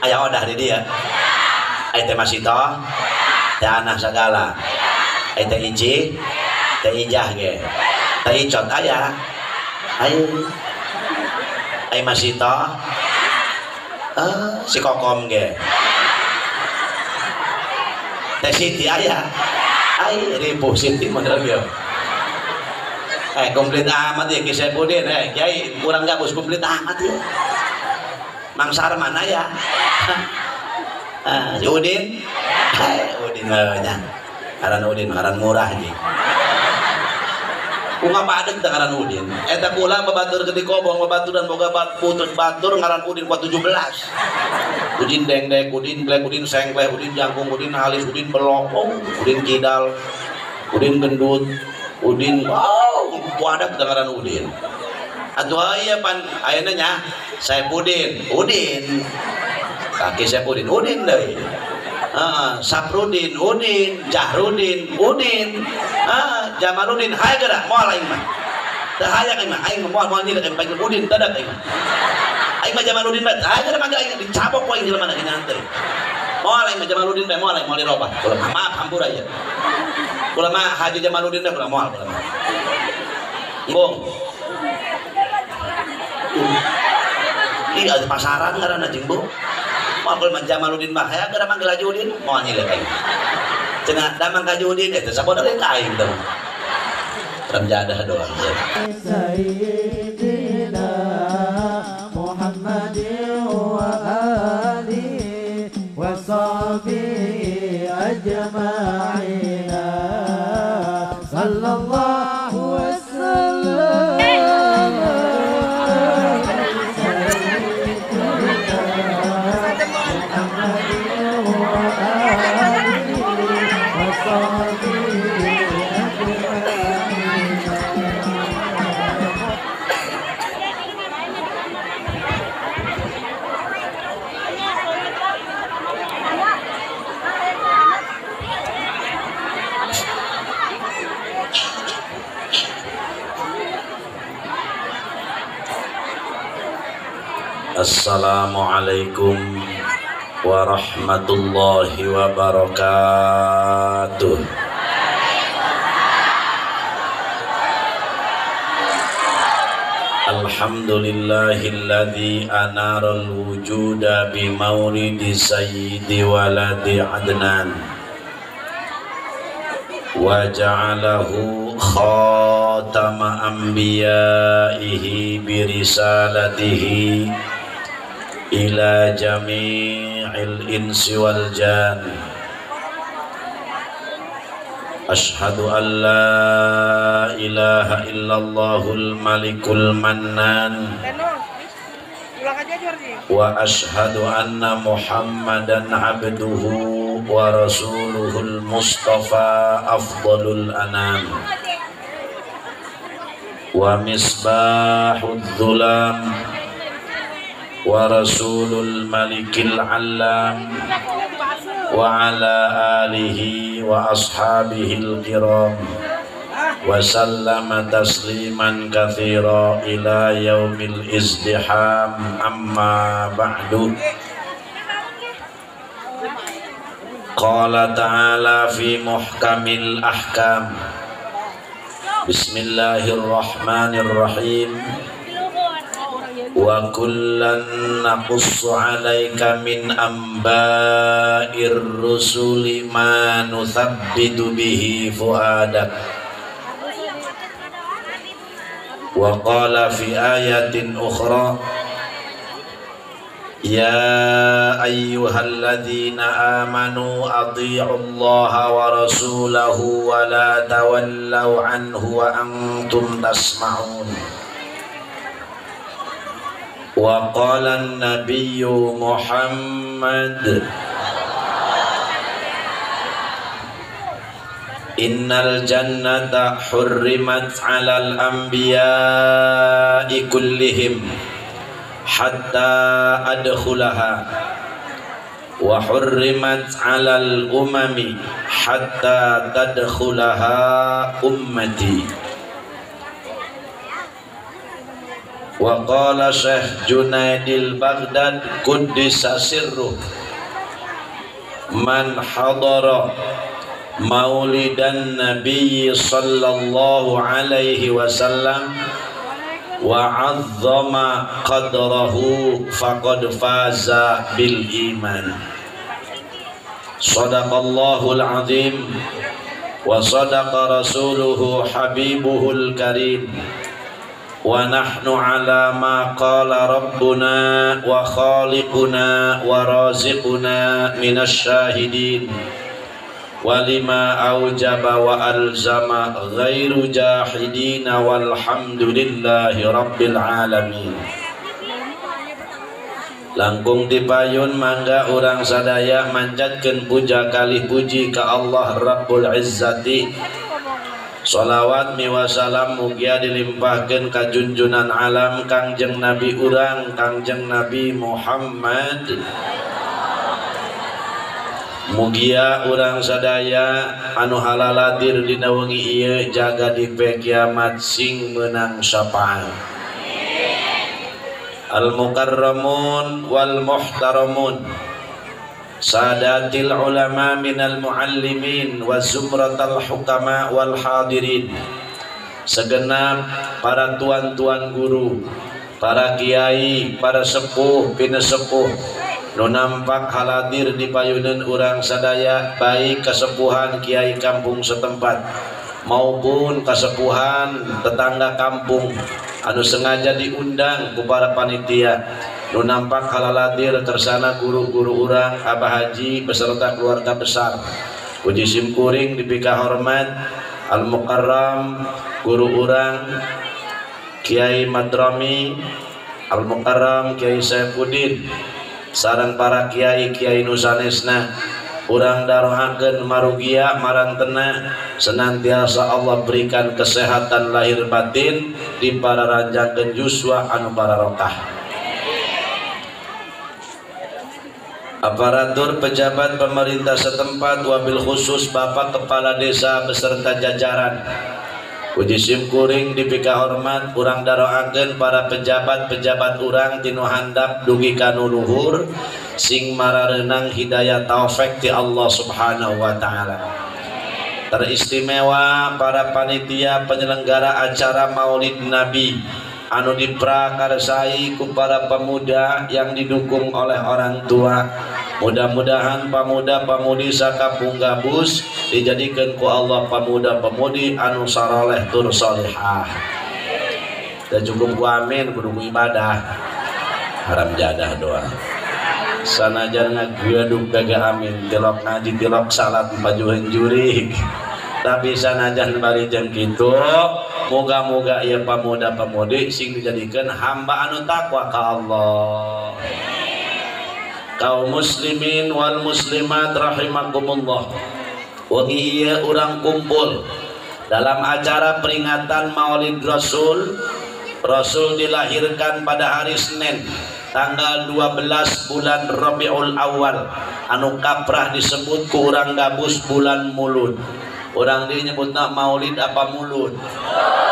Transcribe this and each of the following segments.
Aya odah di dia. Aya teh Masito, teh Anah sagala. Aya teh Iji, teh Ijah ge. Teh Icot aya. Aya. Aya Masito. Si Kokom ge. Teh Siti aya. Ai ripuh Siti model ieu. Komplit amat ya Ki Saipudin, Kiai kurang gabus komplit amat ya. Mang Sarman aya. Si Udin. Udin nya. Ngaran Udin, ngaran murah ji. Kumaha padeuk teh ngaran Udin. Eta kula babatur ke dikobong, babaturan boga putus batur ngaran Udin kuat 17. Udin dengdek, Udin blek, Udin sengkleh, Udin jangkung, Udin halis, Udin belok, Udin kidal, Udin gendut, Udin wow, padeuk teh ngaran Udin. Atuh aya pan ayeuna nya Saipudin, Udin. Kaki Saipudin, Udin deui. Saprudin, Udin, Jahrudin, Udin, Jamaludin, hayo geura moal aing mah. Teu hayang aing mah, aing moal moal nyilek aing panggil Udin tadak aing mah. Aing mah Jamaludin bae, hayo geura manggil aing dicabok ku aing jelema na teh. Moal aing mah Jamaludin bae, moal aing moal dirobah. Kula maaf hampura ieu. Kula mah Haji Jamaludin bae kula moal kula mah. Embung. Ih, pasaran ngaranna jeung Bu. Moal mah Jamaludin mah hayang geura manggil Haji Udin, moal nyilek aing. Cenah damang ka Haji Udin eta sabodo deui ka aing teh. Ramjadah doang. Sayyidina Muhammadin wa alihi wa sahbihi ajma'in. Sallallahu wasallam. Assalamualaikum warahmatullahi wabarakatuh. Alhamdulillahilladzi anaral wujuda bimaulidi sayyidi waladi Adnan wa ja'alahu khatama anbiya'ihi birisalatihi ila jami'il insi wal jan. Ashhadu an la ilaha illallahul malikul mannan wa ashhadu anna muhammadan abduhu wa rasuluhul mustafa afdalul anam wa misbahudz dhulam wa rasulul malikil allam wa ala alihi wa ashabihil kiram wa sallama tasliman katsira ila yaumil izdiham. Amma ba'du. Qala ta'ala fi muhkamil ahkam. Bismillahirrahmanirrahim. Wa kullan naqussu 'alaika min amba'ir rusuli ma nuthabbitu bihi fuadak. Wa qala fi ayatin ukhra ya ayyuhalladzina amanu athi'ullaha wa rasulahu wa la tawallaw anhu wa antum tasma'un. Wa qala an-nabiyyu Muhammad innal jannata hurrimat 'alal anbiya'i kullihim hatta adkhulaha wa hurrimat 'alal umami hatta tadkhulaha ummati. Wa qala Syekh Junaidil Baghdad quddisa sirruh, man hadara maulidan nabiyyi sallallahu alaihi wasallam wa 'azzama qadrahu faqad faza bil iman. Sadaqallahul azim wa sadaqa rasuluhu habibuhul karim. Wa nahnu ala ma qala rabbuna wa khaliquna wa raziquna minasy syahidin. Wa lima aujaba wa alzama ghairu jahidina walhamdulillahi rabbil alamin. Langkung dipayun mangga urang sadaya manjatkeun puja kalih puji ka Allah Rabbul Izzati. Sholawat miwa salam mugia dilimpahkeun ka junjunan alam Kangjeng Nabi urang Kangjeng Nabi Muhammad. Mugia urang sadaya anu halaladir dina wengi ieu jaga di kiamat sing meunang syafaat. Al mukarramun wal muhtaramun, sadatil ulama minal muallimin wa zumratal hukama wal hadirin. Segenap para tuan-tuan guru, para kiai, para sepuh, pinesepuh nu nampak haladir di payunan urang sadaya, baik kesepuhan kiai kampung setempat maupun kesepuhan tetangga kampung anu sengaja diundang ku para panitia nu nampak halaladir kersana guru-guru urang Abah Haji beserta keluarga besar. Puji simkuring dipika hormat al mukarram guru urang Kiai Madrami, al mukarram Kiai Saifuddin sareng para kiai-kiai nu sanesna. Urang darohakeun marugia marantena senantiasa Allah berikan kesehatan lahir batin di para ranjangkeun yuswa anu bararokah. Aparatur pejabat pemerintah setempat wabil khusus Bapak Kepala Desa beserta jajaran. Puji simkuring dipika hormat urang daroakeun para pejabat-pejabat urang tinu handap dugi ka nu luhur sing marareunang hidayah taufik ti Allah Subhanahu wa taala. Teristimewa para panitia penyelenggara acara Maulid Nabi anu diprakarsai ku para pemuda yang didukung oleh orang tua. Mudah-mudahan pemuda-pemudi sakampung Gabus dijadikan ku Allah pemuda-pemudi anu saroleh tur solihah. Dan cukup ku amin kudu ku ibadah. Haram jadah doa. Sanajan ngagaduk gagah amin tilok ngaji tilok salat pajuhan jurig. Tapi sanajan bari jeung kitu, moga-moga ieu pemuda-pemudi sing dijadikeun hamba anu takwa ka Allah. Kaum muslimin wal muslimat rahimakumullah. Wengi ieu urang kumpul dalam acara peringatan Maulid Rasul. Rasul dilahirkan pada hari Senin tanggal 12 bulan Rabiul Awal anu kaprah disebut ku urang Gabus bulan Mulud. Urang dieu nyebutna Maulid apa Mulud?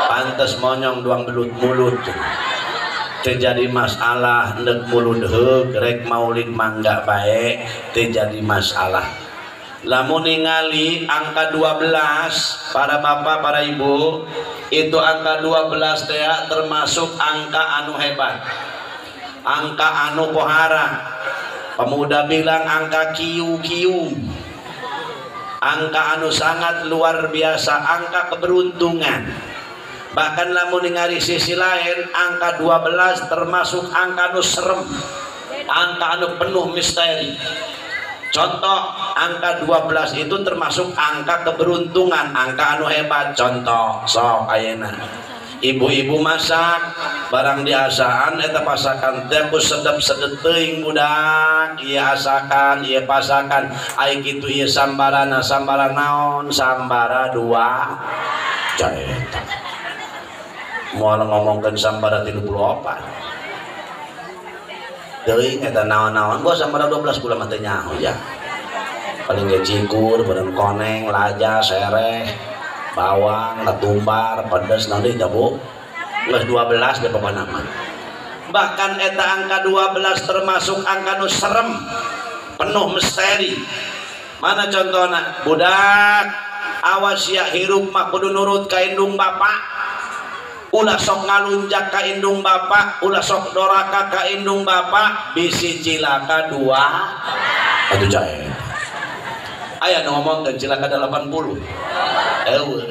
Pantes monyong duang belut mulut. Terjadi masalah ndek mulud heug rek maulid mangga bae terjadi masalah. Lamun ningali angka 12 para bapak para ibu, itu angka 12 teh termasuk angka anu hebat, angka anu pohara. Pemuda bilang angka kiu-kiu, angka anu sangat luar biasa, angka keberuntungan. Bahkan lamun ningali sisi lain, angka 12 termasuk angka anu serem, angka anu penuh misteri. Contoh, angka 12 itu termasuk angka keberuntungan, angka anu hebat. Contoh, sok ayeuna ibu-ibu masak barang diasaan eta pasakan teh ku sedep-sedep teuing budak, ieu asakan, ieu pasakan, ai kitu ieu sambarana, sambara naon? Sambara dua. Caeta. Moal ngomongkeun sambara 34. Teuing eta naon-naon gua sambara 12 bulan mah teu nyaho ya. Paling ge cikur, bareng koneng, laja, sereh, bawang, ketumbar, pedes naon deui teh Bu. Geus 12 deh pokona mah. Bahkan eta angka 12 termasuk angka nu serem, penuh misteri. Mana contohna? Budak awas ya hirup mah kudu nurut ka indung bapak. Ulah sok ngalunjak ka indung bapak, ulah sok doraka ka indung bapak, bisi cilaka 2 atuh jae. Aya nu ngomongkeun cilaka 80. Eueuh.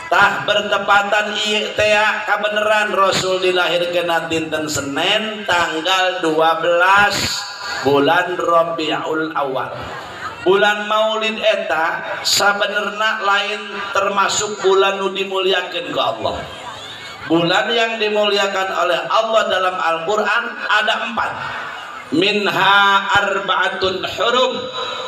Tah bertepatan ieu teh kabeneran Rasul dilahirkeun dinten Senin tanggal 12 bulan Rabiul Awal. Bulan Maulid eta sabenerna lain termasuk bulan nu dimuliakeun ku Allah. Bulan yang dimuliakan oleh Allah dalam Al-Qur'an ada 4. Minha arba'atun hurum,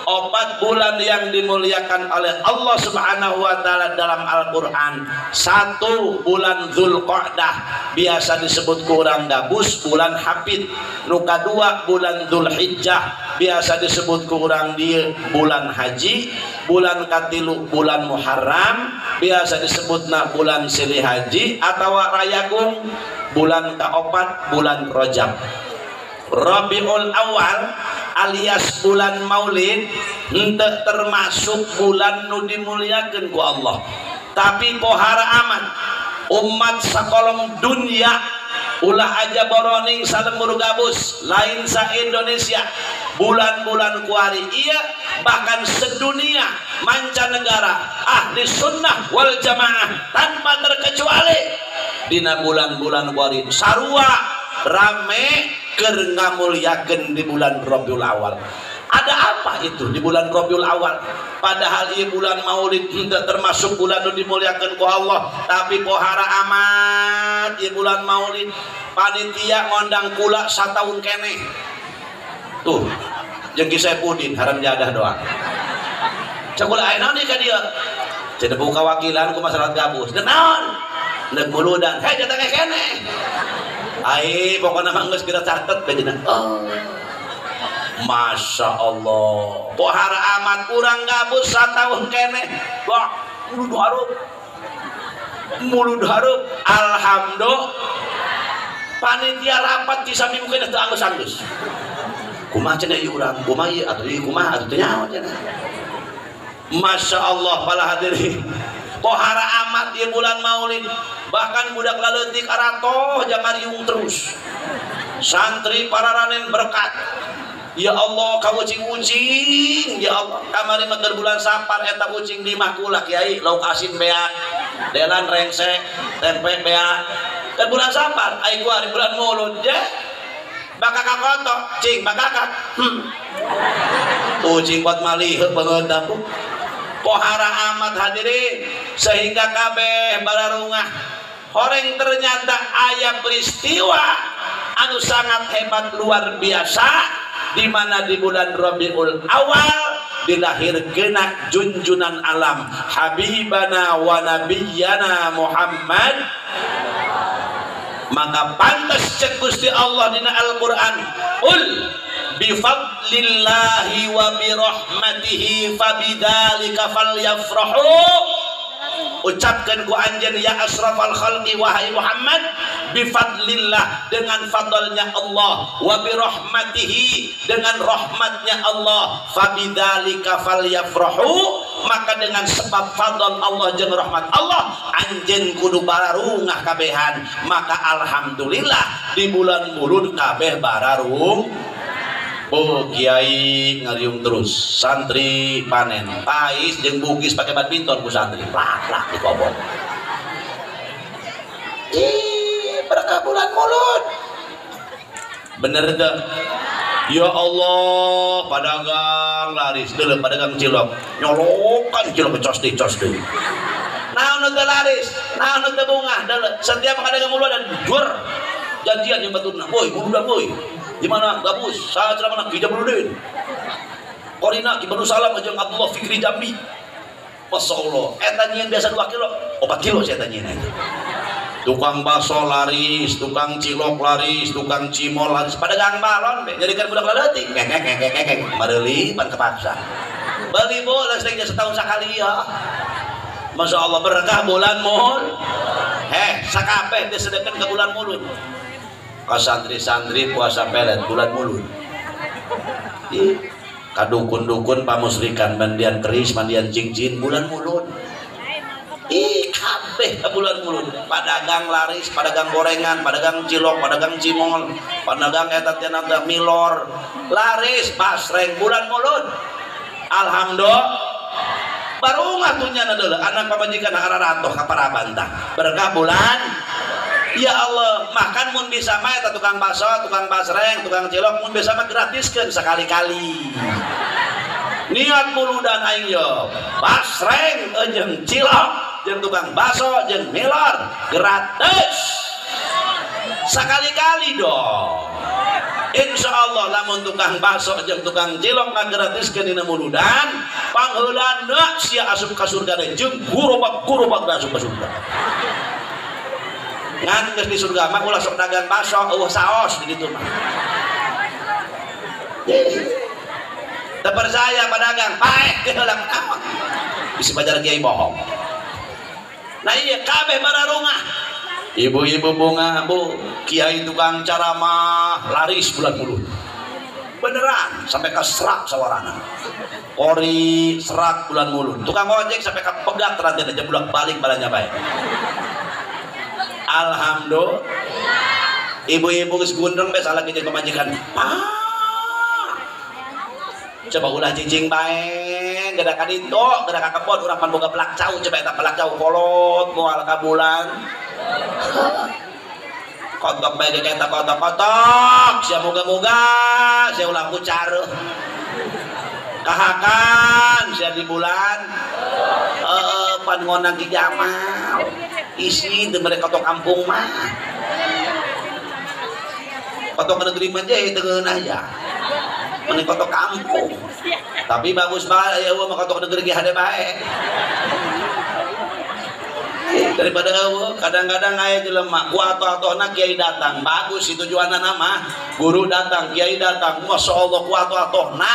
4 bulan yang dimuliakan oleh Allah Subhanahu wa taala dalam Al-Qur'an. 1 bulan Dzulqa'dah, biasa disebut kurang gabus bulan Hafid. Nu kadua bulan Dzulhijjah, biasa disebut kurang dieu bulan haji. Bulan katilu bulan Muharram, biasa disebutna bulan Silih Haji atawa Rayagung. Bulan kaopat bulan Rajab. Rabiul Awal alias bulan Maulid henteu termasuk bulan nu dimuliakeun ku Allah. Tapi pohara amat umat sakolong dunia, ulah aja boroning salembur gabus lain sa Indonesia, bulan-bulan kuari iya bahkan sedunia mancanegara ahli sunnah wal jamaah tanpa terkecuali dina bulan-bulan kuari sarua rame keur ngamuliakeun di bulan Rabiul Awal. Ada apa itu di bulan Rabiul Awal? Padahal ieu bulan Maulid henteu termasuk bulan nu dimuliakeun ku Allah, tapi pohara amat ieu bulan Maulid panitia ngondang kula sataun keneh. Tuh, jeung Ki Saipudin haram jadah doang. Cek kula aya naon ka dieu? Cenah buka wakilan ku masyarakat gabus. Deuk naon? Deuk muludan. Hei jatah keneh. Ai pokona mah geus kira catet bae cenah. Oh. Masya Allah, pohara amat kurang gabus satahun keneh. Wah, mulud harup, mulud harup. Alhamdulillah. Panitia rapat di sami mungkin teu anggeus-anggeus. Kumaha cenah ieu urang, kumaha ieu atuh ieu kumaha atuh teu nyaho cenah. Masya Allah para hadirin. Pohara amat di bulan Maulid, bahkan budak laleutik aratoh jangan riung terus. Santri para ranen berkat. Ya Allah, ka ucing-ucing, ya Allah. Kamari mah keur bulan Sapar eta ucing di imah kula kiai, lauk asin beak, delan rengsek, tempe beak. Keur bulan Sapar, ai gua di bulan Maulud je. Bakak kotok, cing bakakak. Ucing buat malih banget aku. Pohara amat hadirin, sehingga kabeh bararungah horeng ternyata aya peristiwa anu sangat hebat luar biasa di mana di bulan Rabiul Awal dilahirkeun junjunan alam Habibana wa Nabiyana Muhammad. Maka pantas cek Gusti Allah dina Al-Qur'an, ul bifadlillahi wa birahmatihi fabidzalika falyafrahu. Ucapkan ku anjeun ya asrafal khalqi wahai Muhammad, bifadlillah dengan fadlnya Allah, wa birahmatihi dengan rahmatnya Allah, fabidzalika falyafrahu, maka dengan sebab fadl Allah jeung rahmat Allah anjeun kudu bararungah kabehan. Maka alhamdulillah di bulan Mulud kabeh bararung. Oh kiai ngariung terus, santri panen, pais jeung bugis pakai badminton ku santri, plak plak dikobong. Ih, berkah bulan Mulud. Bener teu? Ya Allah, padagang laris deuleu padagang cilok, nyolokan cilok cos deui cos deui. Naon nu teu laris, naon nu teu bungah deuleu. Setiap padagang Mulud dan jur janjian jeung baturna, "Woi, muludan woi." Di mana gabus? Saya ceramah Ki Jamaluddin. Korina Ki Banu Salam jeung Abdullah Fikri Jambi. Masya Allah, eta nyieun biasa 2 kilo, 4 kilo saya nyieun eta. Tukang bakso laris, tukang cilok laris, tukang cimol laris, pedagang balon be nyarikeun budak laleutik. Kekek mareuli pan kepaksa. Beli bola setahun sakali ya. Masya Allah berkah bulan Mulud. Heh, sakabeh disedekeun ke bulan Mulud. Ka santri-santri puasa pelet bulan mulud. Kadukun-dukun pamusrikan mandian keris, mandian cincin bulan mulud. Ih kabeh bulan mulud. Padagang laris, padagang gorengan, padagang cilok, padagang cimol, padagang eta teh milor. Laris basreng bulan mulud. Alhamdulillah. Baru ngatunya adalah anak pamajikan araratoh ka parabantah. Berkah bulan. Ya Allah, makan mun bisa mah eta tukang bakso, tukang basreng, tukang cilok mun bisa mah gratiskeun sekali-kali. Niat muludan aing yo, basreng jeung cilok jeung tukang bakso jeung milor gratis. Sekali-kali dong. Insya Allah lamun tukang bakso jeung tukang cilok ngagratiskeun dina muludan, pangheulana sia asup ka surga deui jeung gurobak-gurobak asup ka surga. Ngan geus di surga mah ulah sok dagang bakso eueuh saos di ditu mah. Teu percaya padagang paeh teh heula naon. Bisi bajar kiai bohong. Nah iya kabeh bararungah. Ibu-ibu bunga bu, kiai tukang ceramah laris bulan mulud. Beneran sampai ke serak sawarana. Ori serak bulan mulud. Tukang ojek sampai ke pegat rantai aja bolak balik balanya bae. Alhamdulillah. Ibu-ibu geus gundreng bae salah jeung pamajikan. Pak. Coba ulah cicing bae, geura ka ditu, geura ka kebon urang pan boga pelak cau, coba eta pelak cau kolot moal ka bulan. Kotok bae ge eta kotok-kotok, sia moga-moga sia ulah kucar. Kahakan sia di bulan. Heeh, pan ngonang ki Jamal. Isi teu mere kotok kampung mah. Kotok negeri mah teh teu ngeunah ya. Mending kotok kampung. Tapi bagus bae aya mah kotok negeri ge hade bae. Daripada eueuh kadang-kadang aya jelema ku atoh-atohna kiai datang bagus itu tujuanna mah guru datang kiai datang masyaallah ku atoh-atohna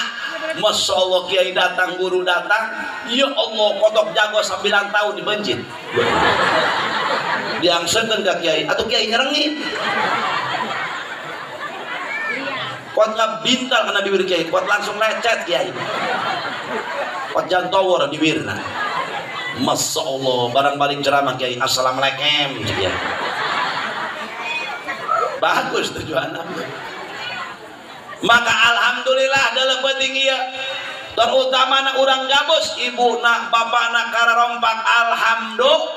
masyaallah kiai datang guru datang ya Allah kotok jago 9 tahun dibencin diangseunkeun ka kiai atuh kiai nyerengit kuat ngabintal kana bibir kiai kuat langsung lecet kiai kuat jantowor bibirna. Masya Allah, barang balik ceramah kiai, assalamualaikum ya. Bagus tujuan. Maka alhamdulillah dalam penting iya, terutama nak urang gabus, ibu nak bapak nak kararompak alhamdulillah.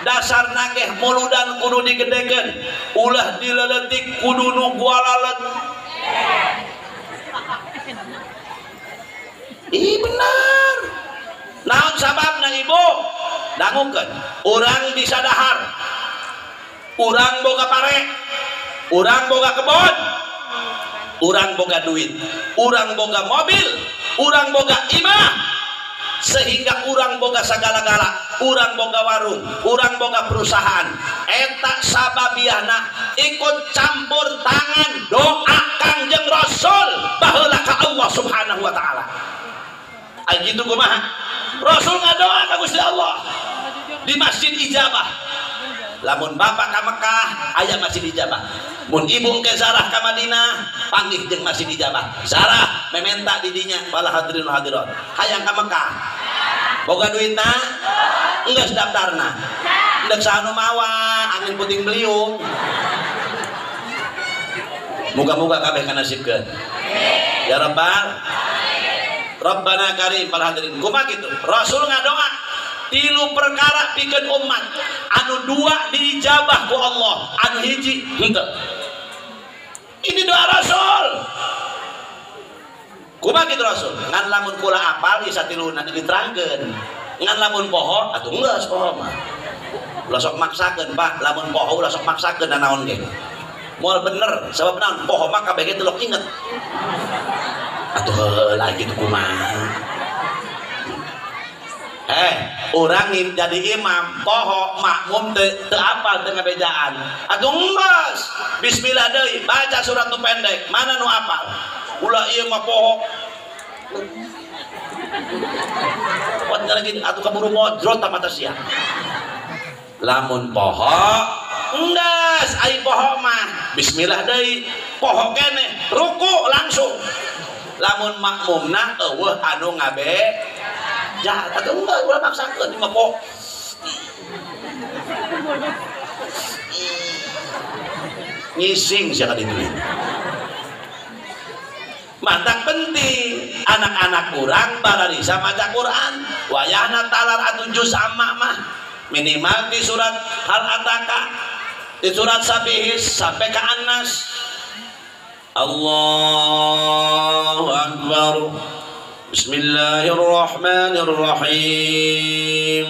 Dasar nageh muludan kudu digedekeun, ulah dileletik kudu nu gualalet. Ih benar. Naon sababna ibu? Dangukeun. Urang bisa dahar. Urang boga pare. Urang boga kebon. Urang boga duit. Urang boga mobil. Urang boga imah. Sehingga urang boga sagala-gala. Urang boga warung. Urang boga perusahaan. Eta sababiahna ikut campur tangan doa Kangjeng Rasul baheula ka Allah Subhanahu wa taala. Ai kitu kumaha? Rasul ngadoa ka Gusti Allah di Masjid Ijabah. Lamun bapak ka Mekah aya Masjid Ijabah. Mun ibu ke zarah ka Madinah panggih jeung Masjid Ijabah. Zarah mementa di dinya bala hadirin hadirat. Hayang ka Mekah. Boga duitna? Geus daftarna. Endek saha nu mawa angin puting beliung. Muga-muga kabeh kanasibkeun. Ya Rabbal Rabbana karim para hadirin kumaha kitu Rasul ngadoa tilu perkara pikeun umat anu dua diijabah ku Allah anu hiji henteu. Ini doa Rasul. Kumaha kitu Rasul ngan lamun kula apal ieu satiluna diterangkeun ngan lamun poho atuh geus poho mah ulah sok maksakeun Pak lamun poho ulah sok maksakeun nanaon ge moal bener sabab naon poho mah kabeh ge telok inget. Atuh lagi tuh kumaha. Orang jadi imam poho makmum teu apal teu ngabejaan. Atuh geus bismillah deui baca surat nu pendek mana nu apal. Ulah ieu mah poho. Kuat lagi atuh kaburu modrot mata sia. Lamun poho enggeus Enggeus ai poho mah bismillah deui poho keneh ruku langsung. Lamun makmumna eueuh anu ngabe ja atuh enggak ulah maksakeun mah po. Ngising sia ka ditu. Mantak penting anak-anak kurang bararisa maca Quran wayahna talar atuh juz amma mah minimal di surat Hal Ataka di surat Sabihis sampai ke An-Nas. Allahu Akbar. Bismillahirrahmanirrahim.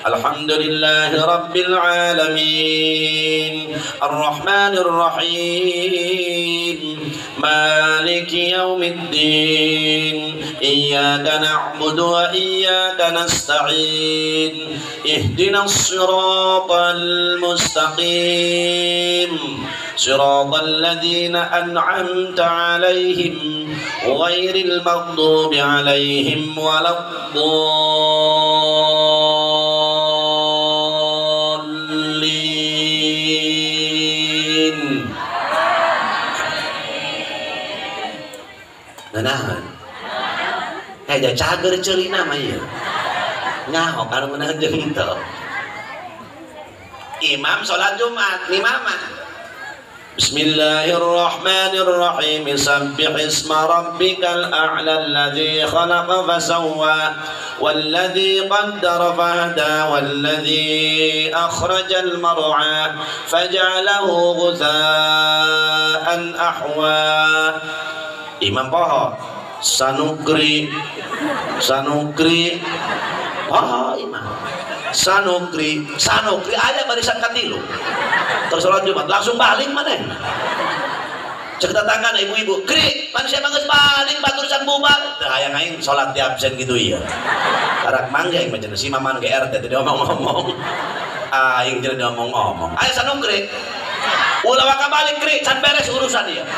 Alhamdulillahi rabbil alamin. Arrahmanir rahim. Maliki yaumiddin. Iyyaka na'budu wa iyyaka nasta'in. Ihdinas siratal mustaqim. Siratal ladzina an'amta 'alaihim ghairil maghdubi 'alaihim waladdallin. Nanahan heh cager ceulina mah ieu nyaho kana meunang jeung teu. Imam salat Jumat ngimamah. Bismillahirrahmanirrahim. Sabbih isma rabbikal a'la alladzi khalaqa fasawwa walladzi qaddara fahada walladzi akhrajal mar'a faj'alahu ghutha'an ahwa. Imam poho sanukri sanukri poho imam sanukri sanukri aya barisan katilu terus sholat Jumat langsung balik mana cek tetangga ibu-ibu kri pan siapa geus balik batur can bubar teu hayang aing sholat di absen gitu iya karak mangga aing mah cenah si maman ge RT teu diomong-omong aing cenah diomong-omong aya sanukri ulah waka balik kri can beres urusan ieu.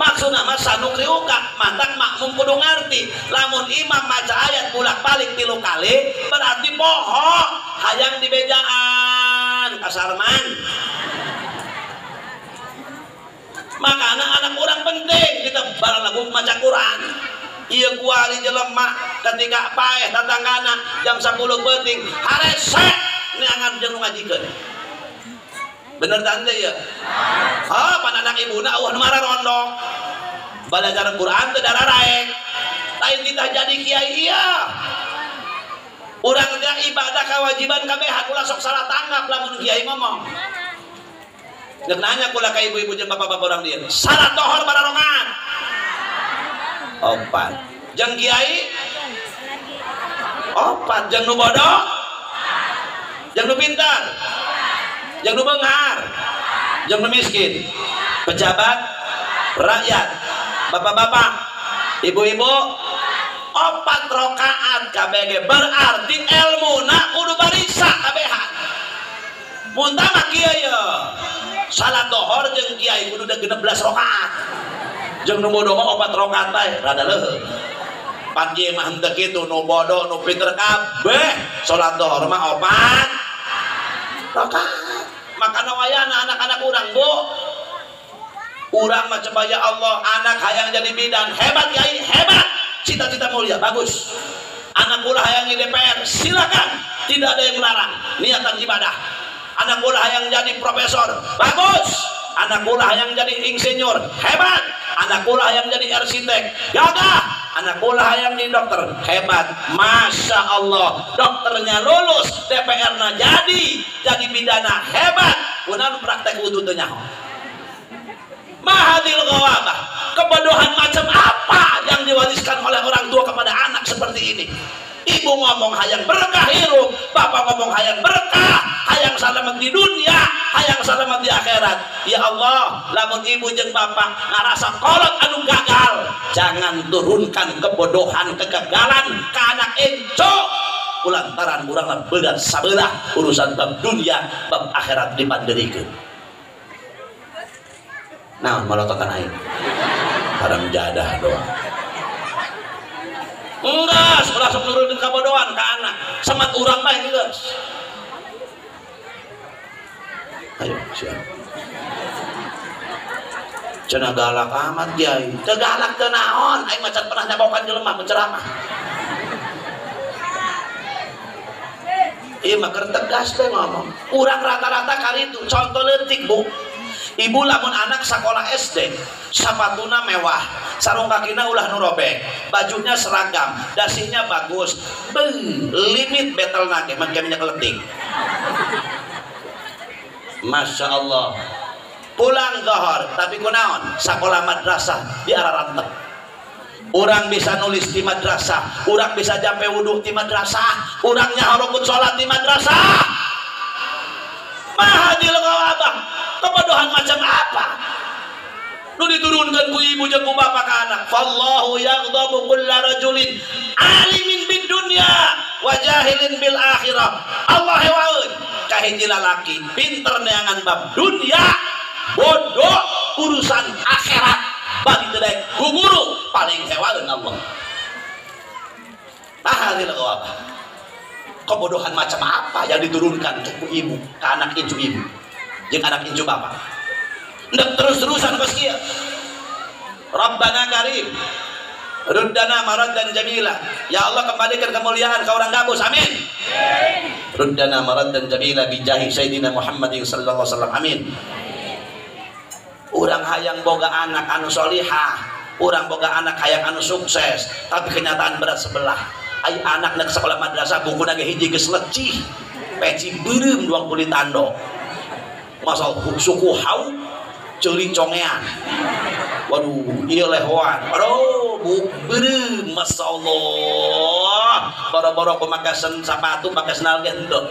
Maksudna mah sanukri uka mantak makmum kudu ngarti lamun imam maca ayat bolak-balik 3 kali berarti poho hayang dibejaan kasarman. Maka anak-anak orang penting kita barang lagu maca Quran ieu kuari jelema ketika paeh tatanggana jam 10 peuting harese neangan jeung ngajikeun. Bener tante ya? Ah, pan anak ibuna eueuh nu mararondok. Belajar Quran teu dararaek. Lain kita jadi kiai iya. Urang teh ibadah kewajiban kabehan ulah sok salah tanggap lamun kiai ngomong. Nek nanya kula ka ibu-ibu jeung bapak-bapak urang dieu. Salat dohor bararokan. 4. Jeung kiai 4 jeung nu bodoh. Jeung nu pintar. Jeung nu beunghar, jeung nu miskin, pejabat, rakyat, bapak-bapak, ibu-ibu, 4 rakaat KBG berarti ilmuna kudu barisa kabehan. Mun tah mah kieu ye, salat dohor jeung kiai kudu 16 rakaat. Jeung nu bodoh mah 4 rakaat bae rada leuheung. Pan ieu mah henteu kitu nu bodoh nu pinter kabeh salat dohor mah 4 rakaat. Makana wayana anak-anak urang bu urang mah coba ya Allah anak hayang jadi bidan hebat kiai hebat cita-cita mulia bagus anak ulah hayang di DPR silakan tidak ada yang melarang niatan ibadah anak ulah hayang jadi profesor bagus anak ulah hayang jadi insinyur hebat anak ulah hayang jadi arsitek gagah anak ulah hayang jadi dokter hebat masya Allah dokternya lulus DPR na jadi bidana hebat kunaon praktek wudu teu nyaho mahadil ghawabah kebodohan macam apa yang diwariskan oleh orang tua kepada anak seperti ini. Ibu ngomong hayang berkah hirup, bapak ngomong hayang berkah, hayang salamet di dunia, hayang salamet di akhirat. Ya Allah, lamun ibu jeung bapak ngarasa kolot anu gagal, jangan turunkan kebodohan, kegagalan ke anak enco. Kulantaran uranglah berat sabelah urusan bab dunia, bab akhirat dipanderikeun. Nah, malototan aing. Haram jadah doang. Enggak, ulah sok nurunin kabodohan ka anak. Semat urang bae geus. Ayo siap. Cenah galak amat kiai. Teu galak teu naon, aing macan pernah nyabokan jelema menceramah. Ieu mah keur tegas teh ngomong. Urang rata-rata karitu, contoh leutik Bu. Ibu lamun anak sekolah SD, sapatuna mewah, sarung kakina ulah nu robek, bajunya seragam, dasinya bagus, limit betel nage, make minyak letik. Masya Allah. Pulang zohor, tapi kunaon? Sekolah madrasah di arah rantep. Orang bisa nulis di madrasah, orang bisa jampe wudhu di madrasah, orangnya harukun sholat di madrasah. Mahadil ngawabah, kebodohan macam apa? Nu diturunkan ku ibu jeung ku bapak ka anak. Fallahu yaghdabu kulla rajulin alimin bid dunya wa jahilin bil akhirah. Allah hewaeun ka hiji lalaki pinter neangan bab dunya, bodoh urusan akhirat. Bagi teu daek ku guru paling hewaeun Allah. Mahadil ngawabah. Kebodohan macam apa yang diturunkan ke ibu, ke anak incu ibu, jeung anak incu bapak. Ndek terus-terusan kos kieu. Rabbana karim ruddana maraddan jamila. Ya Allah kembalikan kemuliaan ke orang gabus. Amin. Ruddana maraddan jamila bijahi sayyidina Muhammadin sallallahu alaihi wasallam. Amin. Urang hayang boga anak anu solihah, urang boga anak hayang anu sukses, tapi kenyataan berat sebelah. Ai anak nak sekolah madrasah bukuna ge hiji geus lecih, peci beureum duang kulit tando. Masa suku hau ceuli congean. Waduh, ieu lehoan. Aduh, buk beureum masyaallah. Boro-boro pemakasan sepatu, pakai sendal ge henteu.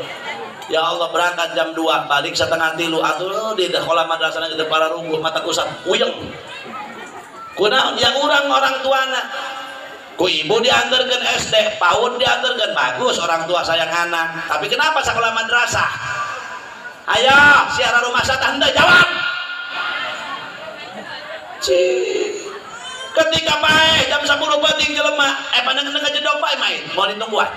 Ya Allah berangkat jam 2, balik 2:30 atuh di sekolah madrasah di para rungguh mata kusat puyeng. Kunaon yang urang orang tuana. Ku ibu diantarkan SD, PAUD diantarkan, bagus orang tua sayang anak. Tapi kenapa sekolah madrasah? Ayo, siara rumah satah henteu jawab. Cih. Ketika paeh jam 10 penting jelema, panengeun ka jedog paeh main, mau ditungguan.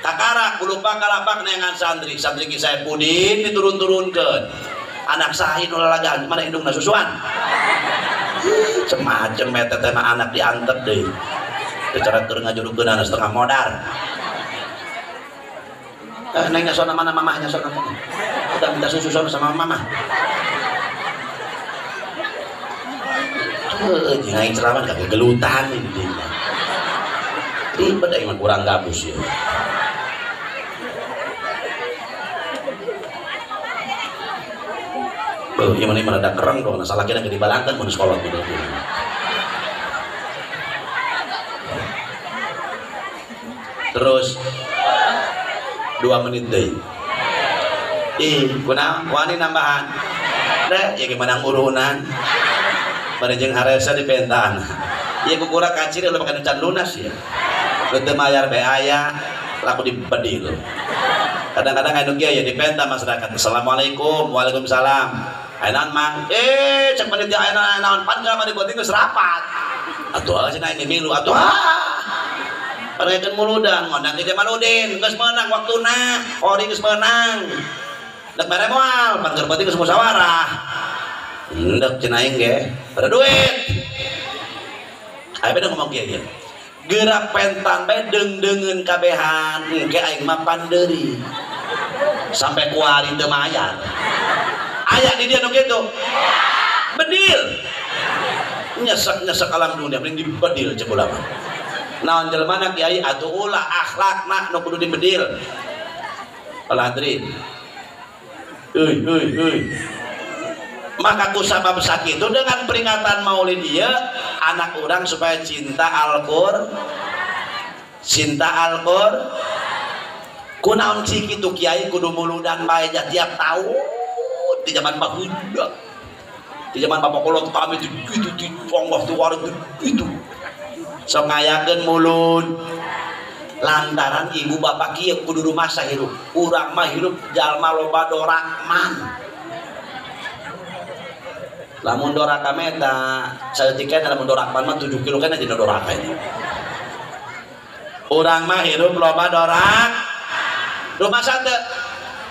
Kakarak bulupa kalapak neangan santri, santri ki Saepudin diturun-turunkeun. Anak saha nu lalagaan, mana indungna susuan. Cemacem eta teh mah anak diantep deui. Secara keur ngajurukeun anak setengah modar. Nengnya sona mana mamahnya sona. Udah minta susu sona sama mama. Tuh, jeung aing ceramah kagak gelutan ini. Ribet aing mah kurang gabus ya. Beuh, ieu mah rada kereng dong, salah kena dibalangkeun mun sekolah gitu. Terus 2 menit deui. Ih, kunaon wani nambahan. Deh, ya gimana urunan. Bari jeung haresa dipentaan. Ieu kukura kacir ulah pakai can lunas ya. Teu mayar bae aya, laku dibedil. Kadang-kadang anu kieu ya dipenta masyarakat. Assalamualaikum, waalaikumsalam. Aya naon mang? Cek panitia aya naon pan mah dibuat geus rapat. Atuh cenah ini milu atuh. Parekeun muludan ngondang di Jamaludin geus meunang waktuna, ori geus meunang. Dek mere moal, pan keur penting geus musyawarah. Endek cenah aing ge, pada duit. Aya beda ngomong kieu ieu. Gerak pentan bae deung-deungeun kabehan, engke aing mah pandeuri. Sampai kuari teu mayar. Aya di dia nu kitu. Bedil. Nyesek-nyesek alam dunia mending dibedil cek ulama. Naon jelema na kiai atuh ulah akhlakna nu kudu dibedil. Al-hadrin. Euy euy euy. Maka ku sabab sakitu dengan peringatan Maulid ieu anak urang supaya cinta Al-Qur'an. Cinta Al-Qur'an. Kunaon cik kitu kiai kudu muludan bae tiap tahun di zaman baheula. Di zaman bapak kolot kami itu itu di Allah tuh itu. Sok ngayakeun mulud lantaran ibu bapak kieu kudu rumasa hirup. Urang mah hirup jalma loba dorakman. Lamun doraka meta saeutik keneh lamun dorakman mah 7 kilo keneh dina doraka itu. Urang mah hirup loba dorak. Rumasa teu?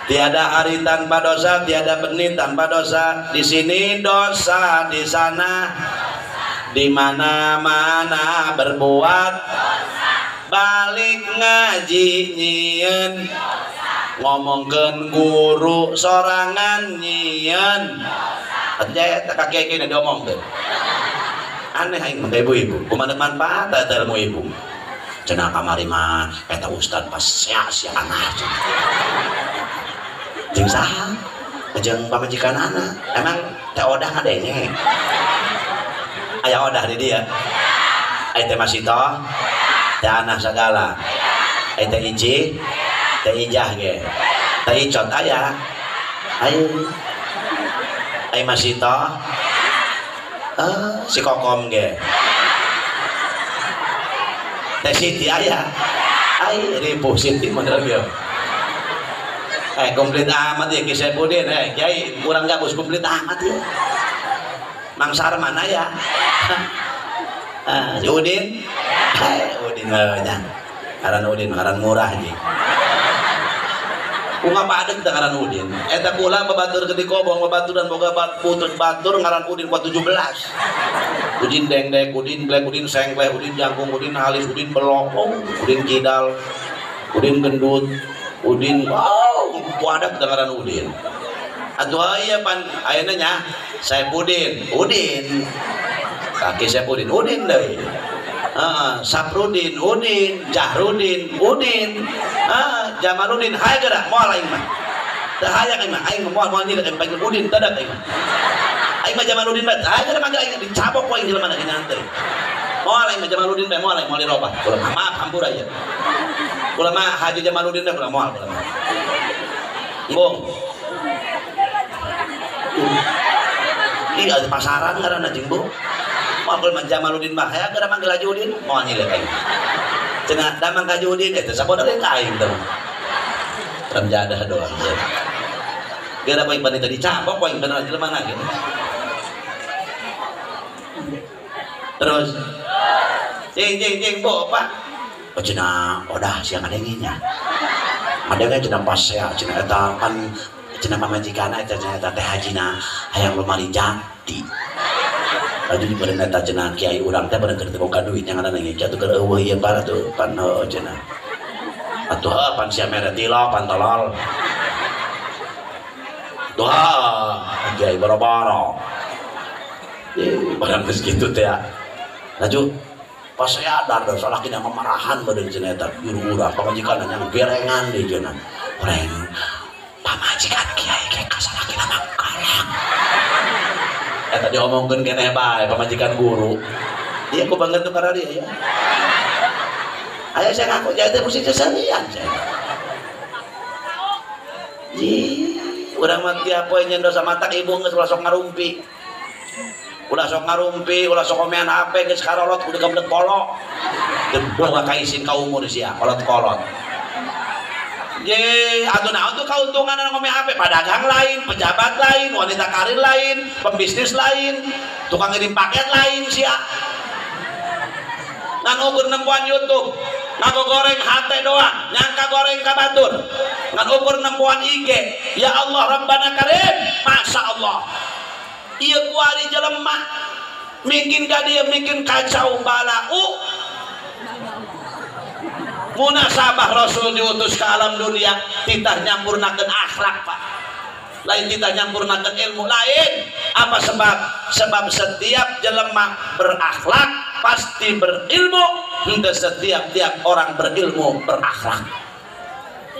Tiada hari tanpa dosa, tiada menit tanpa dosa. Di sini dosa, di sana, di mana-mana berbuat dosa. Balik ngaji nyieun, ngomongkeun guru sorangan nyieun. Aja eta ka kiai-kiai diomongkeun. Aneh aing mah ibu-ibu, kumaha manfaat eta ilmu ibu. Cenah kamari mah eta ustad pas sia-sia anah. Jeung saha? Jeung pamajikan anak. Emang teh odah ngadenge? Aya odah di dia. Aya teh Masito, teh anah sagala. Aya teh Iji, teh Ijah ge. Teh Icot aya. Aya. Aya Masito. Si Kokom ge. Teh Siti aya. Ai ripuh Siti model ieu. Komplit amat ya Ki Saipudin, Kiai kurang gabus komplit amat ya. Mang Sarman aya. Si Udin, Udin nya. Ngaran Udin, ngaran murah ji. Ku ngapadeg teh ngaran Udin. Eta kula babatur ke dikobong, babaturan boga putus batur ngaran Udin kuat 17. Udin dengdek, Udin blek, Udin sengkleh, Udin jangkung, Udin halis, Udin belok, Udin kidal, Udin gendut, Udin wow, wadah kedengaran Udin. Atuh iya pan ayeuna nya Saipudin, Udin. Kaki Saipudin, Udin deui. Saprudin, Udin, Jahrudin, Udin. Jamaludin haye geura moal aing mah. Teu hayang aing mah, aing moal moal nyilek aing panggil Udin tadak aing mah. Aing mah Jamaludin bae, haye geura manggil aing dicabok ku aing jelema na teh. Moal aing mah Jamaludin bae, moal aing moal dirobah. Kula maaf hampura ieu. Kula mah Haji Jamaludin teh kula moal kula mah. Embung. Ih ada pasaran ngaranna jeung Bu. Moal kula mah Jamaludin mah hayang geura manggil Haji Udin, moal nyilek aing. Cenah damang ka Haji Udin eta sabodo ka aing teh. Ramjadah doang. Geura poe panita dicabok poe bener jelema na gitu. Terus cing cing cing Bu Pak. Oh cenah odah sia ngadengenya. Ngadenge cenah pas sia cenah eta pan cenah pamajikanna eta cenah eta teh hajina hayang lumari jati. Laju di beureun eta cenah kiai urang teh beureun keur teu boga duit nya ngaranna ge atuh keur eueuh ieu par atuh pan heueuh cenah. Atuh heuh pan sia mere tilok pan tolol. Tuh kiai boro-boro. Barang geus kitu teh. Laju pas saya sadar dan salah kina memarahan badan cenah eta guru urang pamajikan yang gerengan di cenah. Goreng pamajikan kiai ge ka salakina mah galak. Eta diomongkeun keneh bae pamajikan guru. Ieu ku banget tuh karena dia ya. Ayo saya ngaku jadi teh mesti seserian saya. Ji, urang mah tiap poe nyen dosa matak ibu geus ulah sok ngarumpi. Ulah sok ngarumpi, ulah sok komean HP geus karolot kudu geblek kolok. Teu boga kaisin ka umur sia, kolot-kolot. Ye, atuh naon tuh kauntungan anu ngome HP? Padagang lain, pejabat lain, wanita karir lain, pembisnis lain, tukang ngirim paket lain sia. Ngan ukur nempuan YouTube, ngago goreng hate doang, nyangka goreng ka batur. Ngan ukur nempuan IG, ya Allah Rabbana Karim, Masya Allah. Ieu kuari jelema mingkin ka dieu mingkin kacau balau. Munasabah Rasul diutus ke alam dunia titah nyampurnakeun akhlak Pak. Lain titah nyampurnakeun ilmu lain. Apa sebab? Sebab setiap jelema berakhlak pasti berilmu, hingga setiap tiap orang berilmu berakhlak.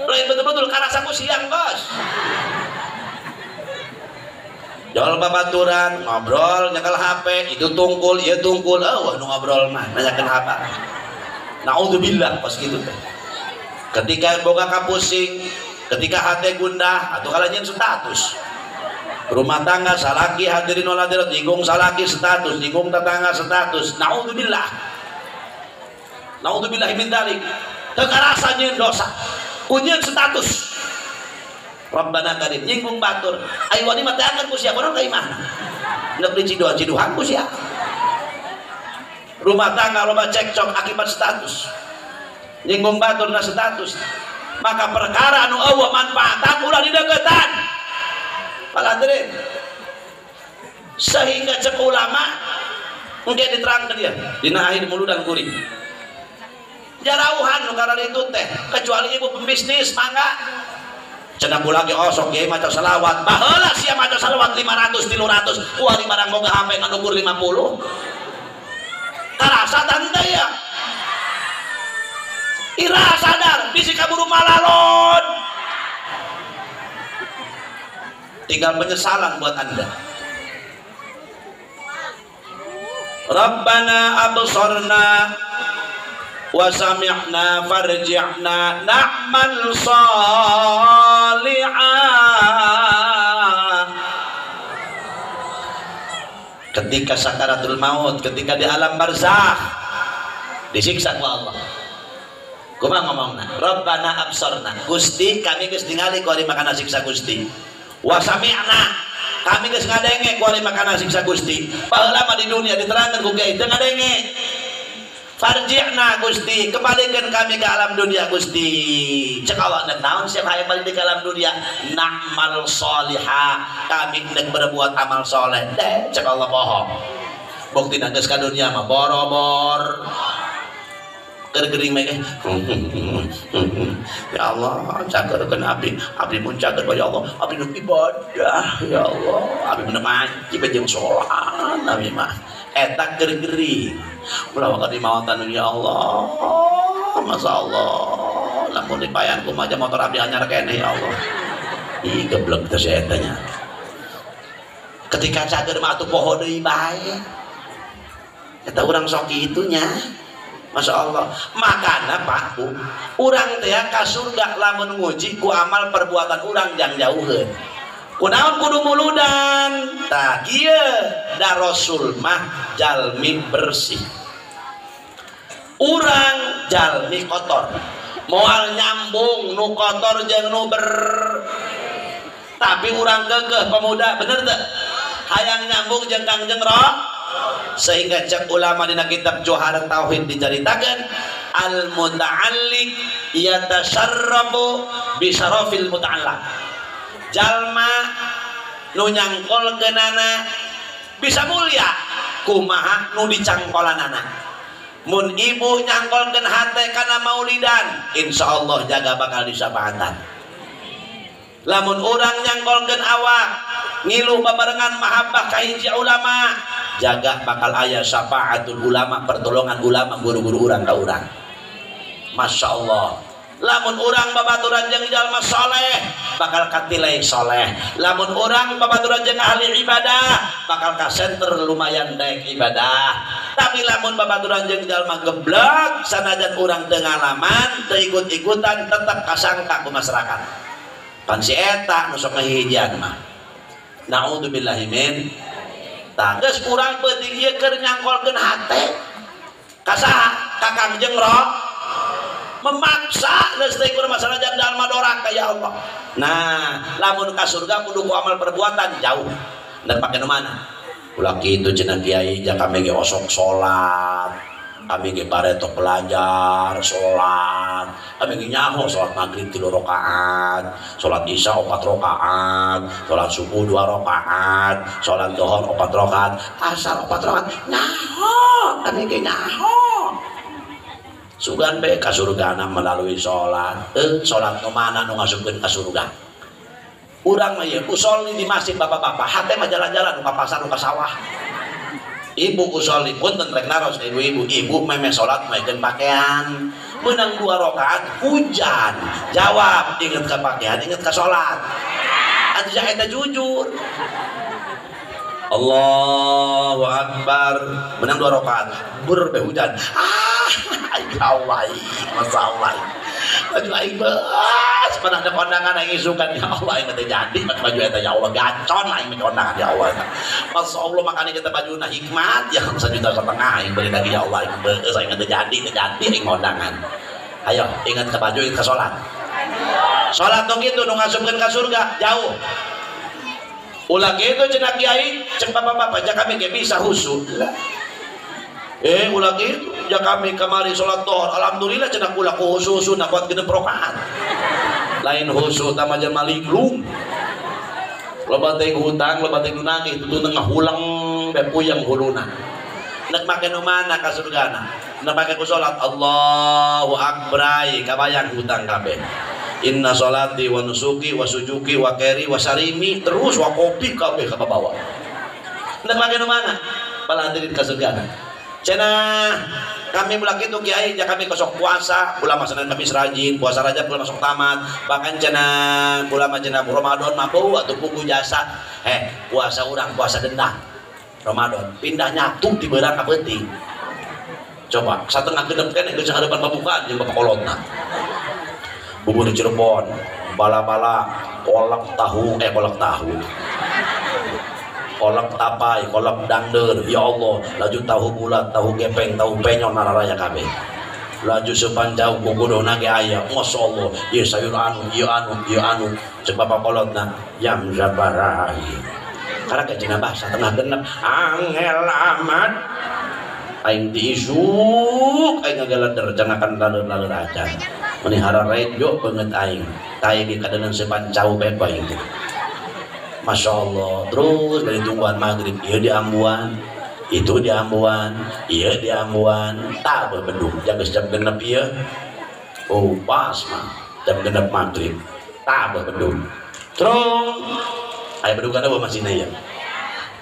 Lain betul-betul karasaku siang bos. Jol babaturan ngobrol nyekel HP itu tungkul ieu tungkul, eueuh nu ngobrol mah nanyakeun HP. Naudzubillah pas gitu teh. Ketika boga kapusing, ketika hate gundah atau kalau nyen status. Rumah tangga salaki hadirin wal hadirat nyinggung salaki status, nyinggung tetangga status. Naudzubillah. Naudzubillah min dzalik. Teu karasa nyeun dosa. Ku nyeun status. Rabbana karim nyinggung batur. Ayo wani mah teh angkat ku sia urang ka imahna. Neuk di ciduhan-ciduhan ku sia. Rumah tangga loba cekcok akibat status. Nyinggung batur na status. Maka perkara anu eueuh manfaatan ulah dideukeutan. Paladrin. Sehingga cek ulama engke diterangkeun dia dina akhir muludan kuring. Jarauhan nu kararitu teh kecuali ibu pembisnis mangga. Cenah kula ge osok kiai maca selawat. Baheula sia maca selawat 500 300 kuari barang boga HP ngan ukur 50. Karasa tante ya. Ira sadar bisi kaburu malalon. Tinggal penyesalan buat Anda. Rabbana absarna wa sami'na farji'na na'mal shalihan. Ketika sakaratul maut, ketika di alam barzakh disiksa ku Allah. Kumaha ngomongna? Rabbana absarna, Gusti kami geus ningali ku ari makana siksa Gusti. Wa sami'na, kami geus ngadenge ku ari makana siksa Gusti. Baheula mah di dunia diterangkeun ku kiai teu ngadenge. Farji'na Gusti, kembalikan kami ke alam dunia Gusti. Cek awak nek naon siap hayang balik ke alam dunia? Na'mal sholiha, kami nek berbuat amal soleh. Deh, cek Allah bohong. Bukti geus ka dunia mah borobor. Keur-gering mah ya Allah, cagerkeun abdi, abdi mun cager ya Allah, abdi nu ibadah ya Allah, abdi mun ngaji jeung salat abdi mah. Eta keur-gering. Ulah waktu dimawatan ya Allah, masa Allah, lamun dipayan kumaha motor abdi anyar keneh ya Allah. Ih geblek teh si eta nya. Ketika cager mah atuh poho deui bae. Eta urang sok kitu nya. Masya Allah. Makana Pak Bu, urang teh ka surga lamun nguji ku amal perbuatan urang jang jauheun. Kunaon kudu muludan? Tah kieu da Rasul mah jalmi bersih. Urang jalmi kotor. Moal nyambung nu kotor jeung nu ber. Tapi urang geugeuh pemuda, bener teu? Hayang nyambung jeung Kangjeng Roh. Sehingga cek ulama dina kitab Johar Tauhid dicaritakeun al muta'alliq yatasarrafu bi syarafil muta'allaq. Jalma nu nyangkolkeunana bisa mulia kumaha nu dicangkolanana. Mun ibu nyangkolkeun hate kana maulidan, insyaallah jaga bakal disapaatan. Lamun urang nyangkolkeun awak ngilu babarengan mahabbah ka hiji ulama, jaga bakal aya syafaatul ulama, pertolongan ulama guru-guru urang ka urang. Masya Allah. Lamun urang babaturan jeung jalma soleh bakal katilai soleh. Lamun urang babaturan jeung ahli ibadah bakal ka center lumayan daek ibadah. Tapi lamun babaturan jeung jalma geblek sanajan urang teu ngalaman teu ikut-ikutan tetep kasangka ku masyarakat. Pan si eta nu sok ngahijian mah. Naudzubillahi min. Tah geus urang peuting ieu keur nyangkolkeun hate ka saha? Ka Kangjeng Roh. Memaksa geus teh kudu masalah jalma doraka ya Allah. Nah, lamun ka surga kudu ku amal perbuatan jauh. Nek pake nu mana? Ulah kitu cenah kiai ja kami ge osok salat, kami ge bareto belajar salat, kami ge nyaho salat maghrib 3 rakaat, salat isya 4 rakaat, salat subuh 2 rakaat, salat zuhur 4 rakaat, asar 4 rakaat. Nyaho, kami ge nyaho. Sugan bae ka surgana melalui salat. Salat nu mana nu ngasupkeun ka surga? Urang mah ieu usolli di masjid bapak-bapak, hate mah jalan-jalan nu ka pasar nu ka sawah. Ibu usolli punten rek naros ka ibu-ibu, ibu memeh salat maekeun pakaian. Menang 2 rakaat hujan. Jawab, inget ka pakaian, inget ka salat. Atuh eta jujur. Allahu Akbar. Menang 2 rakaat, ber be hujan. Ah, ya Allah, Masya Allah. Baju aing beas, pernah ada kondangan aing isukan ya Allah aing teh jadi baju eta ya Allah gacon aing kondangan ya Allah. Masya Allah makanya kita bajuna hikmat ya 1,5 juta aing beli lagi ya Allah aing beas aing teh jadi aing kondangan. Ayo ingat ke baju ingat ke salat. Salat nu kitu nu ngasupkeun ka surga jauh. Ulah kitu cenah kiai cek bapak-bapak ja kami ge bisa khusyuk. Ulah kitu ja kami kamari salat dhuhur alhamdulillah cenah kula ku khususuna kuat genep rakaat. Lain khusus tama jelema linglung. Loba teh hutang, loba teh nu nagih tutu ngahulang be puyeng huluna. Nek make nu mana ka surgana? Nek make ku salat Allahu akbar kabayang hutang kabeh. Inna salati wa nusuki wa sujuki wa keri wa sarimi terus wa kopi kabeh ka bawa. Nek make nu mana? Palantirin ka surgana. Cenah kami ulah kitu kiai ja kami kosok puasa, kula mah Senin Kamis rajin, puasa Rajab kula masuk tamat, bahkan cenah kula mah cenah Ramadan mah bau atuh pugu jasa. Puasa urang puasa dendam. Ramadan pindah nyatu di beurang ka peuting. Coba satengah genep keneh geus harapan pabukaan jeung bapak kolotna. Bubur Cirebon, bala-bala, kolak tahu, kolak tahu. Kolak tapai, kolak dangder, ya Allah, laju tahu bulat, tahu gepeng, tahu penyon nararaya kabeh. Laju sepanjang gogodona ge aya, masyaallah, ieu sayur anu, ieu anu, ieu anu, cek bapak kolotna, jam sabaraha. Karena ke cenah bahasa tengah genep, angel amat. Aing diisuk, aing ngagaleder jangakan laleur-laleur acan. Meni hararejo banget aing. Tai ge kadenan sepancau bae aing teh. Masya Allah, terus dari tungguan maghrib, iya di ambuan, itu di ambuan, iya di ambuan, tak berbedung, jaga jam genep iya, oh pas mah, jam genep maghrib, tak berbedung, terung, ayo bedukan apa masih naya,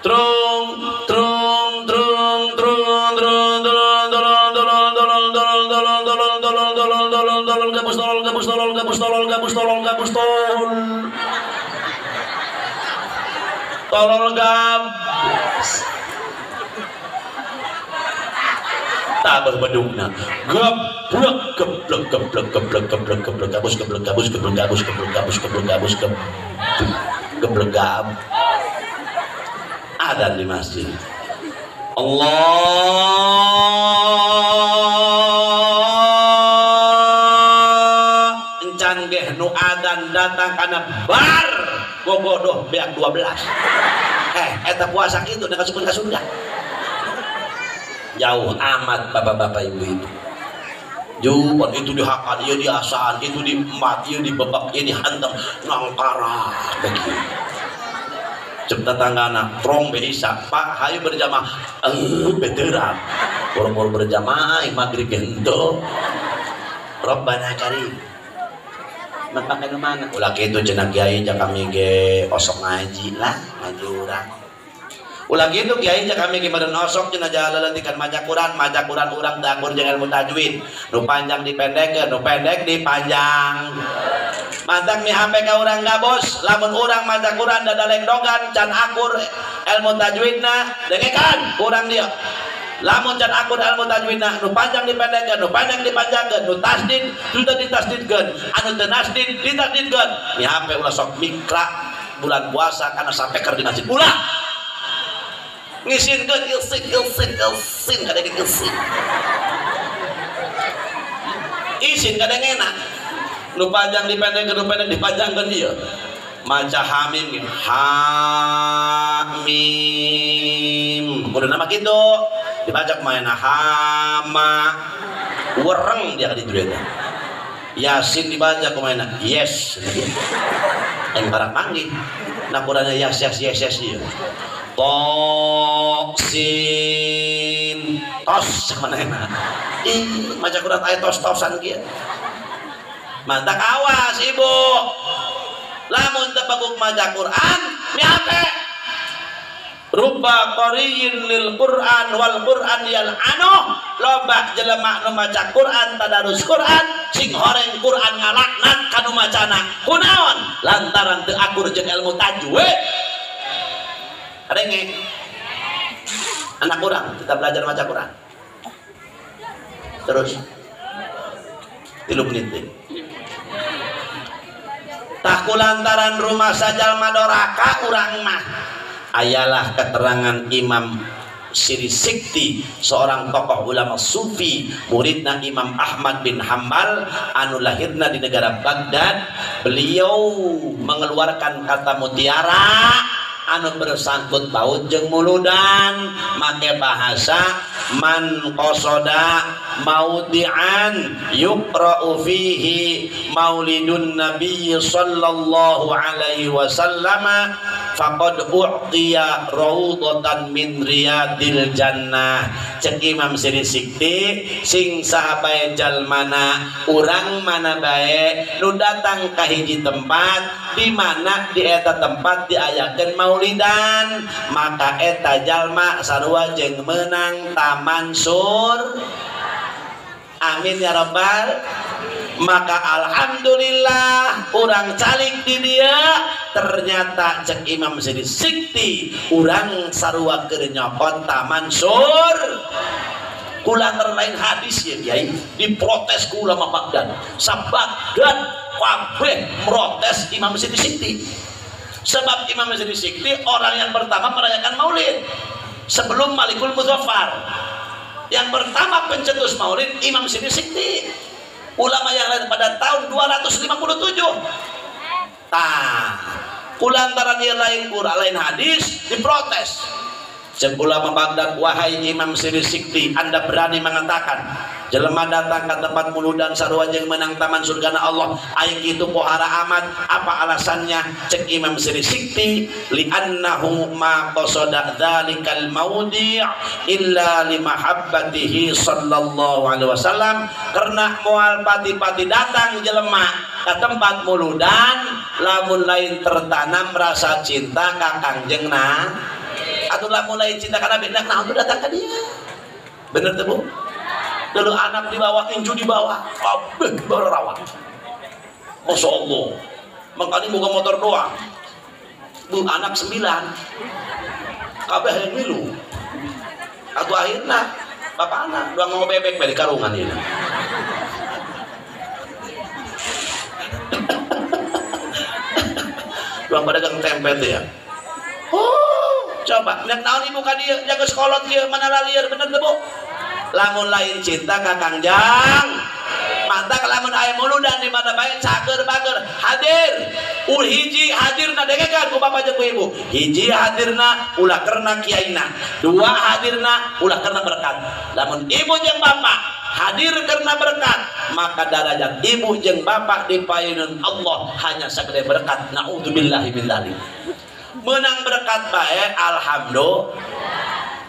terung, terung, terung, terung, terung, terung, terung, terung, terung, terung, terung, terung, terung, terung, terung, terung, gabus tolol, gabus tolol, gabus tolol, gabus tolol, gabus tolol. Tolol gabus tabah bedungna geblek geblek geblek geblek geblek geblek gabus geblek gabus geblek gabus geblek gabus geblek gabus geblek gab adzan di masjid. Allah encan geh nu adzan datang kana bar gogodoh beak 12. Eta puasa kitu nek kasupkeun ka surga. Jauh amat bapak-bapak ibu-ibu. Jupon itu dihakan, ieu diasaan, itu diembat, ieu dibebak, ieu dihantam, nangkara begitu. Cep tetanggana trong be isa, Pak hayu berjamaah, beteran. Boro-boro berjamaah maghrib ge henteu. Rabbana karim. Maka ke mana? Ulah kitu cenah kiai ja kami ge osok ngaji lah, ngaji urang. Ulah kitu kiai ja kami ge meureun osok cenah jalalentikan maca Quran urang teu akur jeung ilmu tajwid. Nu panjang dipendekkeun, nu pendek dipanjang. Mantak mi HP ka urang gabos, lamun urang maca Quran dadalengdogan can akur ilmu tajwidna, dengekan urang dieu. Lamun can akur ilmu tajwidna, nu panjang dipendekkeun, nu pendek dipanjangkeun, nu tasdid teu ditasdidkeun, anu teu nasdid ditasdidkeun. Mi HP ulah sok mikra bulan puasa kana sapeker di masjid. Ulah. Ngisinkeun ilsin ilsin ilsin kadang ilsin. Isin kadang enak. Nu panjang dipendekkeun, nu pendek dipanjangkeun ieu. Maca hamim hamim. Kudu nama kitu. Dibaca kumaha hama wereng dia ka ditu eta. Yasin dibaca kumaha yes. Aing barang manggih. Nah Quranna yas yas yes yes ieu. Toksin tos manehna. Ih maca Quran aya tos-tosan kieu. Mantak awas ibu. Lamun teu paguk maca Quran mi hate. Ruba qariyin lil Quran wal Quran yal'anu, loba jelema nu maca Quran tadarus Quran sing horeng Quran ngalaknat ka nu macana. Kunaon? Lantaran teu akur jeung ilmu tajwid. Kadenge anak urang kita belajar maca Quran. Terus 3 menit deui. Tah kulantaran rumah sajalma doraka urang mah ayalah keterangan Imam Siri Sikti, seorang tokoh ulama sufi, muridna Imam Ahmad bin Hambal, anu lahirna di negara Baghdad. Beliau mengeluarkan kata mutiara anu bersangkut paut jeung muludan, make bahasa Man qasada maudi'an yuqra'u fihi maulidun nabiy sallallahu alaihi wasallam faqad u'tiya raudatan min riyadil jannah. Cek Imam Siri Sikti sing saha bae jalmana urang mana bae nu datang ka hiji tempat di mana di eta tempat diayakeun maulidan, maka eta jalma sarua jeung meunang taman sur. Amin ya rabbal. Maka alhamdulillah urang calik di dia, ternyata cek Imam Siri Sikti urang sarua keur nyokot taman sur. Kulantar lain hadis ya kiai, diprotes ku ulama Baghdad, sabagdad kabeh protes Imam Siri Sikti. Sebab Imam Siri Sikti orang yang pertama merayakan maulid sebelum Malikul Muzaffar. Yang pertama pencetus maulid Imam Siri Sikti. Ulama yang lain pada tahun 257. Tah, kulantaran dia lain lain hadis diprotes. Cek ulama Baghdad, wahai Imam Siri Sikti, Anda berani mengatakan jelema datang ke tempat muludan sarua jeung menang taman surgana Allah, aing kitu pohara amat, apa alasannya? Cek Imam Siri Sikti, li'annahu ma qasada dzalikal maudi' illa limahabbatihi sallallahu alaihi wasallam, karena moal pati-pati datang jelema ke tempat muludan lamun lain tertanam rasa cinta ka Kangjeng na atau lamun lain cinta ka Nabi, nah itu datang ke dia. Bener tuh Bu? Dulu anak dibawa, inju dibawa, kabeh bararawat. Masya Allah. Makanya buka motor doang. Bu, anak 9. Kabeh yang milu. Atau akhirnya bapak anak doang mau bebek beli karungan ini. Doang pedagang tempe tuh ya. Oh, coba nek naon ibu ka dieu jaga sekolot ieu mana lalieur, bener teu Bu? Lamun lain cinta ka Kangjeng, mantap lamun aya muludan di mana bae cager bager hadir. Ul hiji hadirna dengekeun ku bapak jeung ku ibu. Hiji hadirna ulah karena kiaina, dua hadirna ulah karena berkat. Lamun ibu jeung bapak hadir karena berkat, maka darajat ibu jeung bapak di payunun Allah hanya sagede berkat. Naudzubillahi min dzalik. Menang berkat bae alhamdulillah,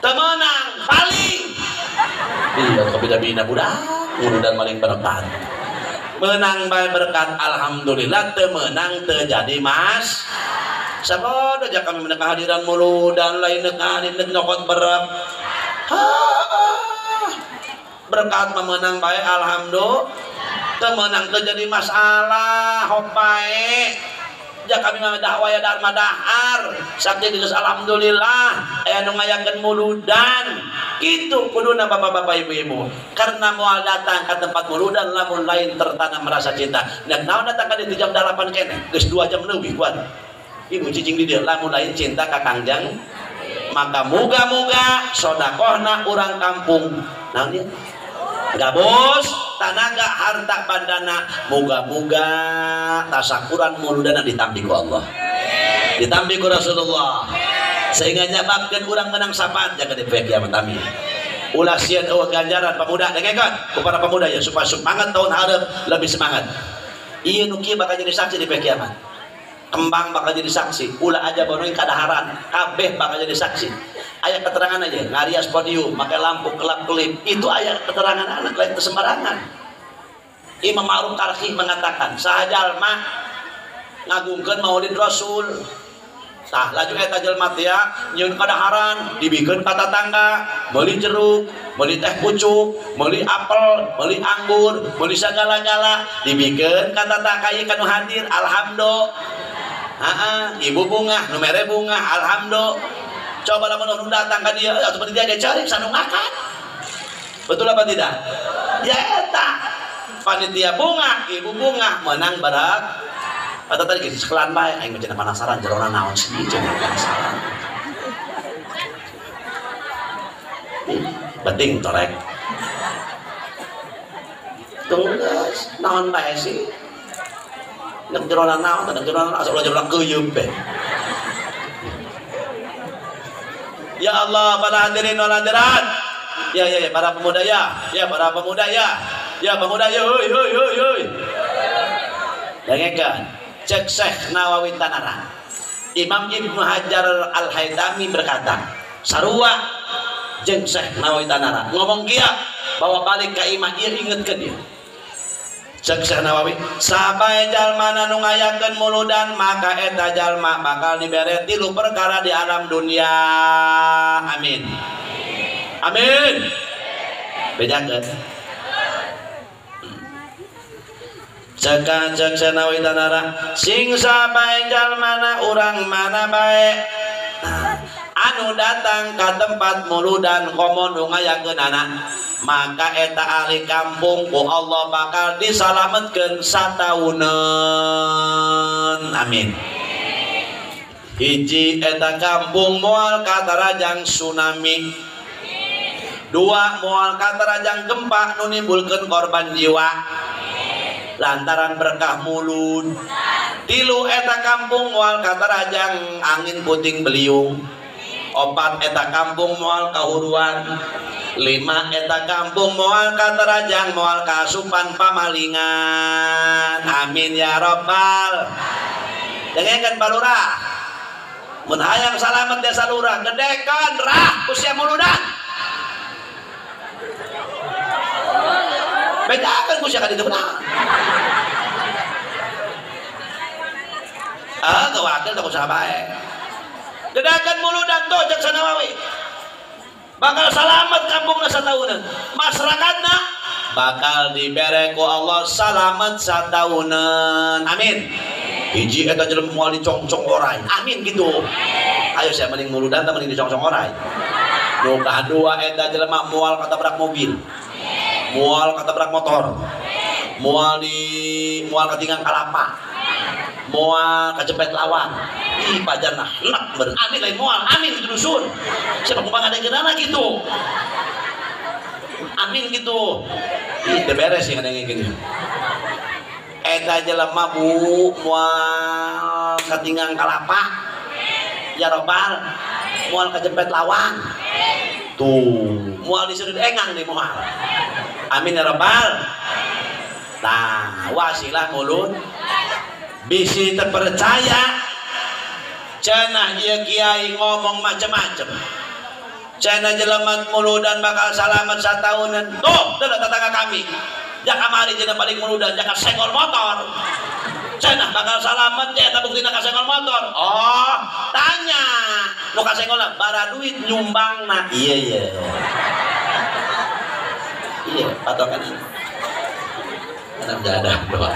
temenang paling iya beda-beda budak urudan paling berkat. Menang bae berkat alhamdulillah, temenang terjadi mas sabodo aja kami menang kehadiran mulu dan lain hadir nyokot berap berkat memenang bae alhamdulillah, temenang terjadi masalah hopae. Ja kami mah dakwah ya dharma dahar sakti geus alhamdulillah aya nu ngayakeun muludan. Kitu kuduna bapak-bapak ibu-ibu, karena moal datang ke tempat muludan lamun lain tertanam rasa cinta. Dan naon datang ka ditu jam 8 keneh geus 2 jam leuwih kuat ibu cicing di dieu lamun lain cinta ka Kangjeng, maka muga-muga sodakohna urang kampung naon ieu gabus tanaga harta bandana muga-muga tasakuran muludana ditampi ku Allah, ditampi ku Rasulullah, sehingga nyababkeun urang menang syafaat jaga di poe kiamat. Amin. Ulah sieun eueuh ganjaran pemuda dengekeun ku para pemuda ya supaya semangat tahun hareup lebih semangat. Ieu nu kieu bakal jadi saksi di poe kiamat. Kembang bakal jadi saksi, ulah aja bonoing kadaharan, kabeh bakal jadi saksi. Aya keterangan aja, ngarias podium, pakai lampu kelap-kelip, itu aya keterangan anak lain sembarangan. Imam Ma'ruf Karhi mengatakan, sahajalma ngagungkeun maulid Rasul. Tah laju eta jelema teh nyieun kadaharan, dibikeun ka tatangga, meuli jeruk, meuli teh pucuk, meuli apel, meuli anggur, meuli sagala-gala, dibikeun ka tatangga ieu ka nu hadir, alhamdulillah. Heeh, ibu bunga, nu mere bunga, alhamdulillah. Coba lamun nu datang ka dieu, atuh dia ge cari sanu ngakan. Betul apa tidak? Ya eta. Panitia bunga, ibu bunga menang barak. Atau tadi geus sekelan bae aing mah cenah penasaran jerona naon sih cenah penasaran. Penting torek. Tunggu geus naon bae sih. Nek jerona naon teh jerona asa ulah jerona keuyeup bae. Ya Allah, para hadirin wal hadirat, Ya ya ya para pemuda ya. Ya para pemuda ya. Ya pemuda ya hoi hoi hoi hoi. Dengekeun cek Syekh Nawawi Tanara. Imam Ibnu Hajar Al-Haytami berkata, sarua jeung Syekh Nawawi Tanara ngomong kieu bawa balik ka imah ieu ingetkeun ieu. Cek Syekh Nawawi, sabae jalma nu ngayakeun muludan maka eta jalma bakal dibere tilu perkara di alam dunia. Amin. Amin. Bejakeun. Cek Syekh Nawawi Tanara, sing sabae jalma na urang mana bae anu datang ka tempat muludan komo nu ngayakeunana maka eta ahli kampung ku Allah bakal disalametkeun satauneun. Amin. Hiji eta kampung moal katarajang tsunami. Dua moal katarajang gempa nu nimbulkeun korban jiwa lantaran berkah mulud. Tilu eta kampung moal katarajang angin puting beliung. Opat eta kampung moal kahuruan. Lima eta kampung moal katarajang moal kasupan pamalingan. Amin ya robbal. Dengekeun Pak Lurah, mun hayang salamet desa lurah gedekeun rah usia muludan. Bedakeun ku sia ka ditu benar. Ah kewakil teh usaha bae. Gedekeun muludan tuh cek Syekh Nawawi bakal salamet kampungna sataunan, masyarakatna bakal dibere ku Allah salamet sataunan. Amin. Hiji eta jelema moal dicongcong orai. Amin gitu. Ayo saya mending muludan tah mending dicongcong orai. Nu kadua eta jelema moal katabrak mobil, moal katabrak motor, moal di moal katinggang kalapa, moal kajepet lawang. Ih pajarna enak bener. Amin lain moal, amin itu dusun. Siapa kumaha ngadengeunana gitu. Amin gitu. Ih teu beres sih ngadengeun. Eta jelema bu moal katinggang kalapa. Ya robbal, moal kajepet lawang. Tuh, moal disudut engang nih moal. Amin ya robbal. Nah, wasilah mulut bisi terpercaya. Cenah ieu kiai ngomong macem-macem. Cenah jelema muludan bakal salamet sataunan. Tuh, deuleu tetangga kami. Jaka kamari cenah balik muludan, jaka senggol motor. Cenah bakal salamet eta buktina kasenggol motor. Oh, tanya. Nu kasenggolna bara duit nyumbangna. Iya iya. Iya, patokan ini. Karena jadah doa.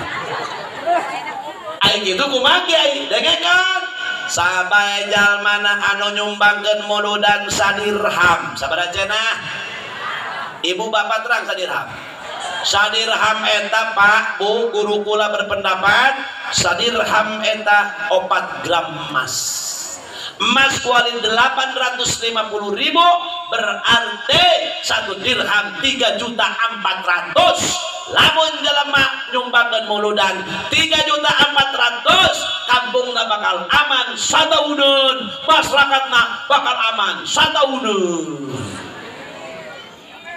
Ai kitu kumaha kiai? Dengekeun. Sabae jalmana anu nyumbangkeun muludan sadirham. Sabaraha cenah? Ibu bapak terang sadirham. Sadirham eta Pak, Bu, guru kula berpendapat sadirham eta 4 gram emas. Emas kuali 850.000 berarti 1 dirham 3.400.000. Lamun jelema nyumbangkeun muludan 3.400.000, kampungna bakal aman satauneun, masyarakatna bakal aman satauneun.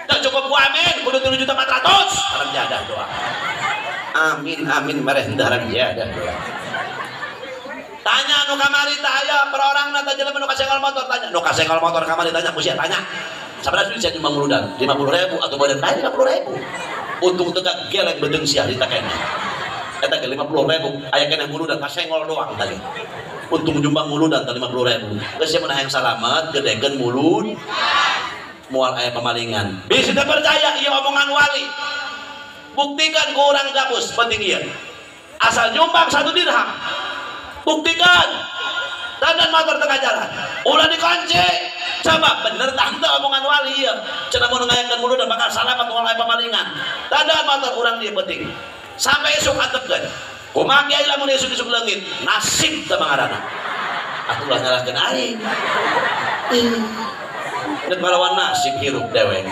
Tak cukup ku amin, kudu 3.400.000. Haram jadah doa. Amin amin mareh haram jadah doa. Tanya nu kamari tah aya per orangna tah jelema nu kasenggol motor tanya. Nu kasenggol motor kamari tanya ku sia tanya. Sabaraha duit sia nyumbang muludan? 50.000 atau badan bae 50.000. Untung teu geleng beuteung sia ditakenna. Eta ge 50.000 aya keneh muludan kasenggol doang tadi. Untung nyumbang muludan tah 50.000. Geus sia mun hayang salamet gedekeun mulud. Moal aya pemalingan. Bisa percaya ieu omongan wali. Buktikan ku urang gabus penting ieu. Asal nyumbang 1 dirham. Buktikan. Dandan motor tengah jalan. Ulah dikunci. Coba bener tante omongan wali ieu. Cenah mun ngayakeun muludan bakal salamet moal aya pemalingan. Dandan motor urang dieu penting. Sampai esuk antepkeun. Kumaha kiai lamun esuk-esuk leungit, nasib teh mangarana. Atuh ulah nyalahkeun aing. Dek ngalawan nasib hirup dewek.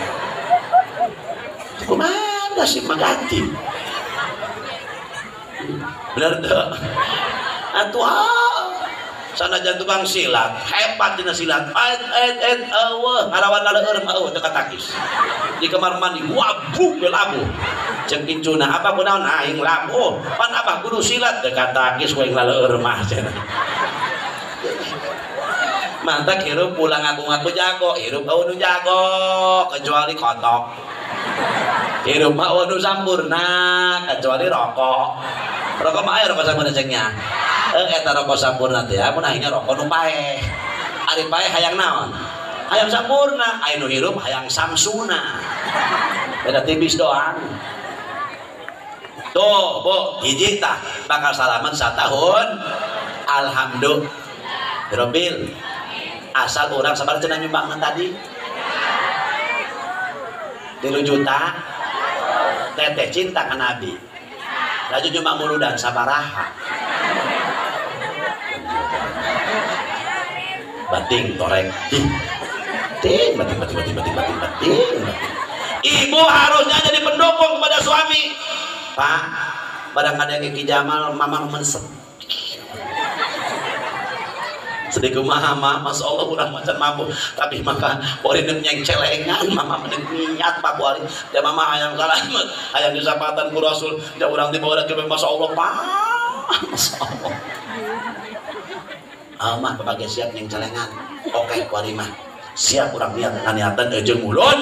Kumaha nasib mah ganti. Bener teu? Atuh Sanajan tukang silat, hebat dina silat. Et eueuh ngalawan laleueur mah eueuh teu katakis. Di kamar mandi wabuk we labuh. Ceuk incuna apa kunaon aing labuh. Pan abah guru silat teu katakis we laleueur mah cenah. Mantak hirup pulang ngaku-ngaku jago, hirup eueuh nu jago kecuali kotok. Hirup mah eueuh nu sampurna kecuali rokok. Rokok mah aya rokok sampurna cengnya. Eta rokok sampurna teh mun akhirnya rokok nu paeh. Ari paeh hayang naon? Hayang sampurna, aya nu hirup hayang samsuna. Beda tipis doang. Tuh, Bu, hiji tah bakal salaman satahun. Alhamdulillah. Robil. Asal urang sabar cenah nyumbangna tadi. 3 juta. Teteh cinta ka Nabi. Laju nyumbang muludan sabaraha. Bating torek. Ting, bating, bating, bating, bating, bating, bating. Ibu harusnya jadi pendukung kepada suami. Pak, barang ada yang Ki Jamal, mama mensep. Sedih kumaha mah, Masya Allah urang macan mampu. Tapi maka kuari nyeng celengan, mama mending niat Pak kuari. Dia mama hayang salamet, hayang disapatan ku Rasul. Dia urang dibawa ke Masya Allah, Pak. Masya Allah. Mah bapak siap nyeng celengan. Oke kuari mah. Siap urang niat niatan jeung mulun.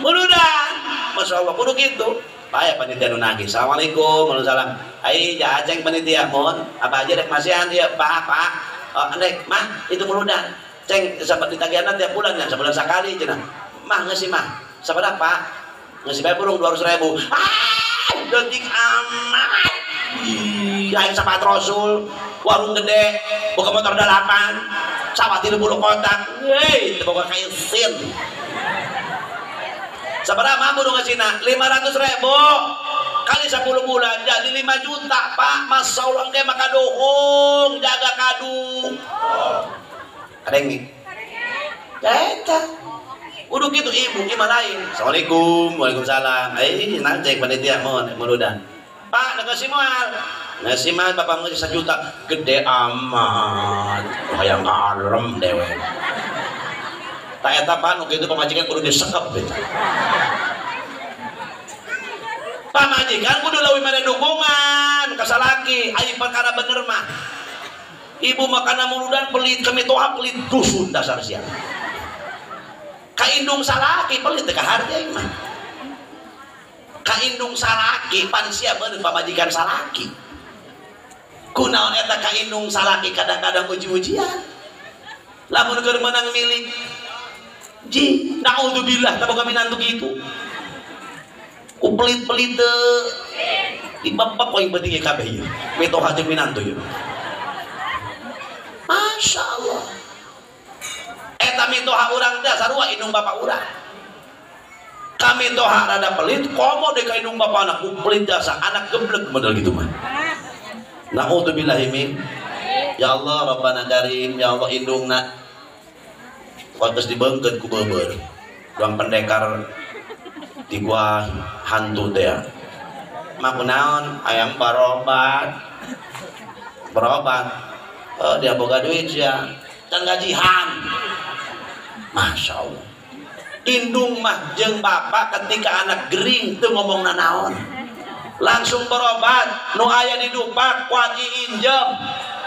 Muludan. Masya Allah kudu kitu. Pak panitia nu nagih. Assalamualaikum, waalaikumsalam. Ai ja aceng panitia mun, apa aja rek masihan ieu, Pak, Pak. Rek mah itu muludan. Ceng sahabat ditagihanna tiap bulan ya, sebulan sekali cenah. Mah geus mah. Sabaraha Pak? Geus bae burung 200.000. Ah, leutik amat. Ih, aing sahabat Rasul, warung gede, boga motor 8, sawah 30 kotak. Hei, teu boga kaisin. Sabaraha mah burung ngasihna? 500.000 kali 10 bulan jadi 5 juta, Pak. Masya Allah engke maka dohong jaga kadu. Kadeng nih. Eta. Kudu kitu ibu gimana lain. Assalamualaikum, waalaikumsalam. Nah cek panitia mun muludan. Pak, ngasih moal. Ngasih mah bapak ngasih 1 juta. Gede amat. Hayang kalem dewe. Tak eta Pak nu kitu pamajikan kudu disekep gitu. Pamajikan kudu leuwih mere dukungan ka salaki, aya perkara bener mah. Ibu makana muludan pelit, kemitoha pelit dusun dasar sia. Ka indung salaki pelit teh ka harga mah. Ka indung salaki pan sia bener pamajikan salaki. Kunaon eta ka indung salaki kadang-kadang uji-ujian. Lamun keur meunang milik ji, naudzubillah teh boga minantu kitu. Ku pelit-pelit teu di bapak poin penting kabeh ieu. Mitoha jeung minantu ieu. Masya Allah. Eta mitoha urang teh sarua indung bapak urang. Kami toha rada pelit, komo deh ka indung bapak anak ku pelit jasa, anak geblek model gitu mah. Naudzubillahi min. Ya Allah Rabbana Karim, ya Allah indungna. Kontes dibeungkeut ku beubeur. Ruang pendekar di gua hantu teh. Mah kunaon hayang barobat. Berobat. Oh, dia boga duit sia. Can gajihan. Masya Allah. Indung mah jeung bapak ketika anak gering teu ngomong nanaon. Langsung berobat, nu aya di dupak kuat injem.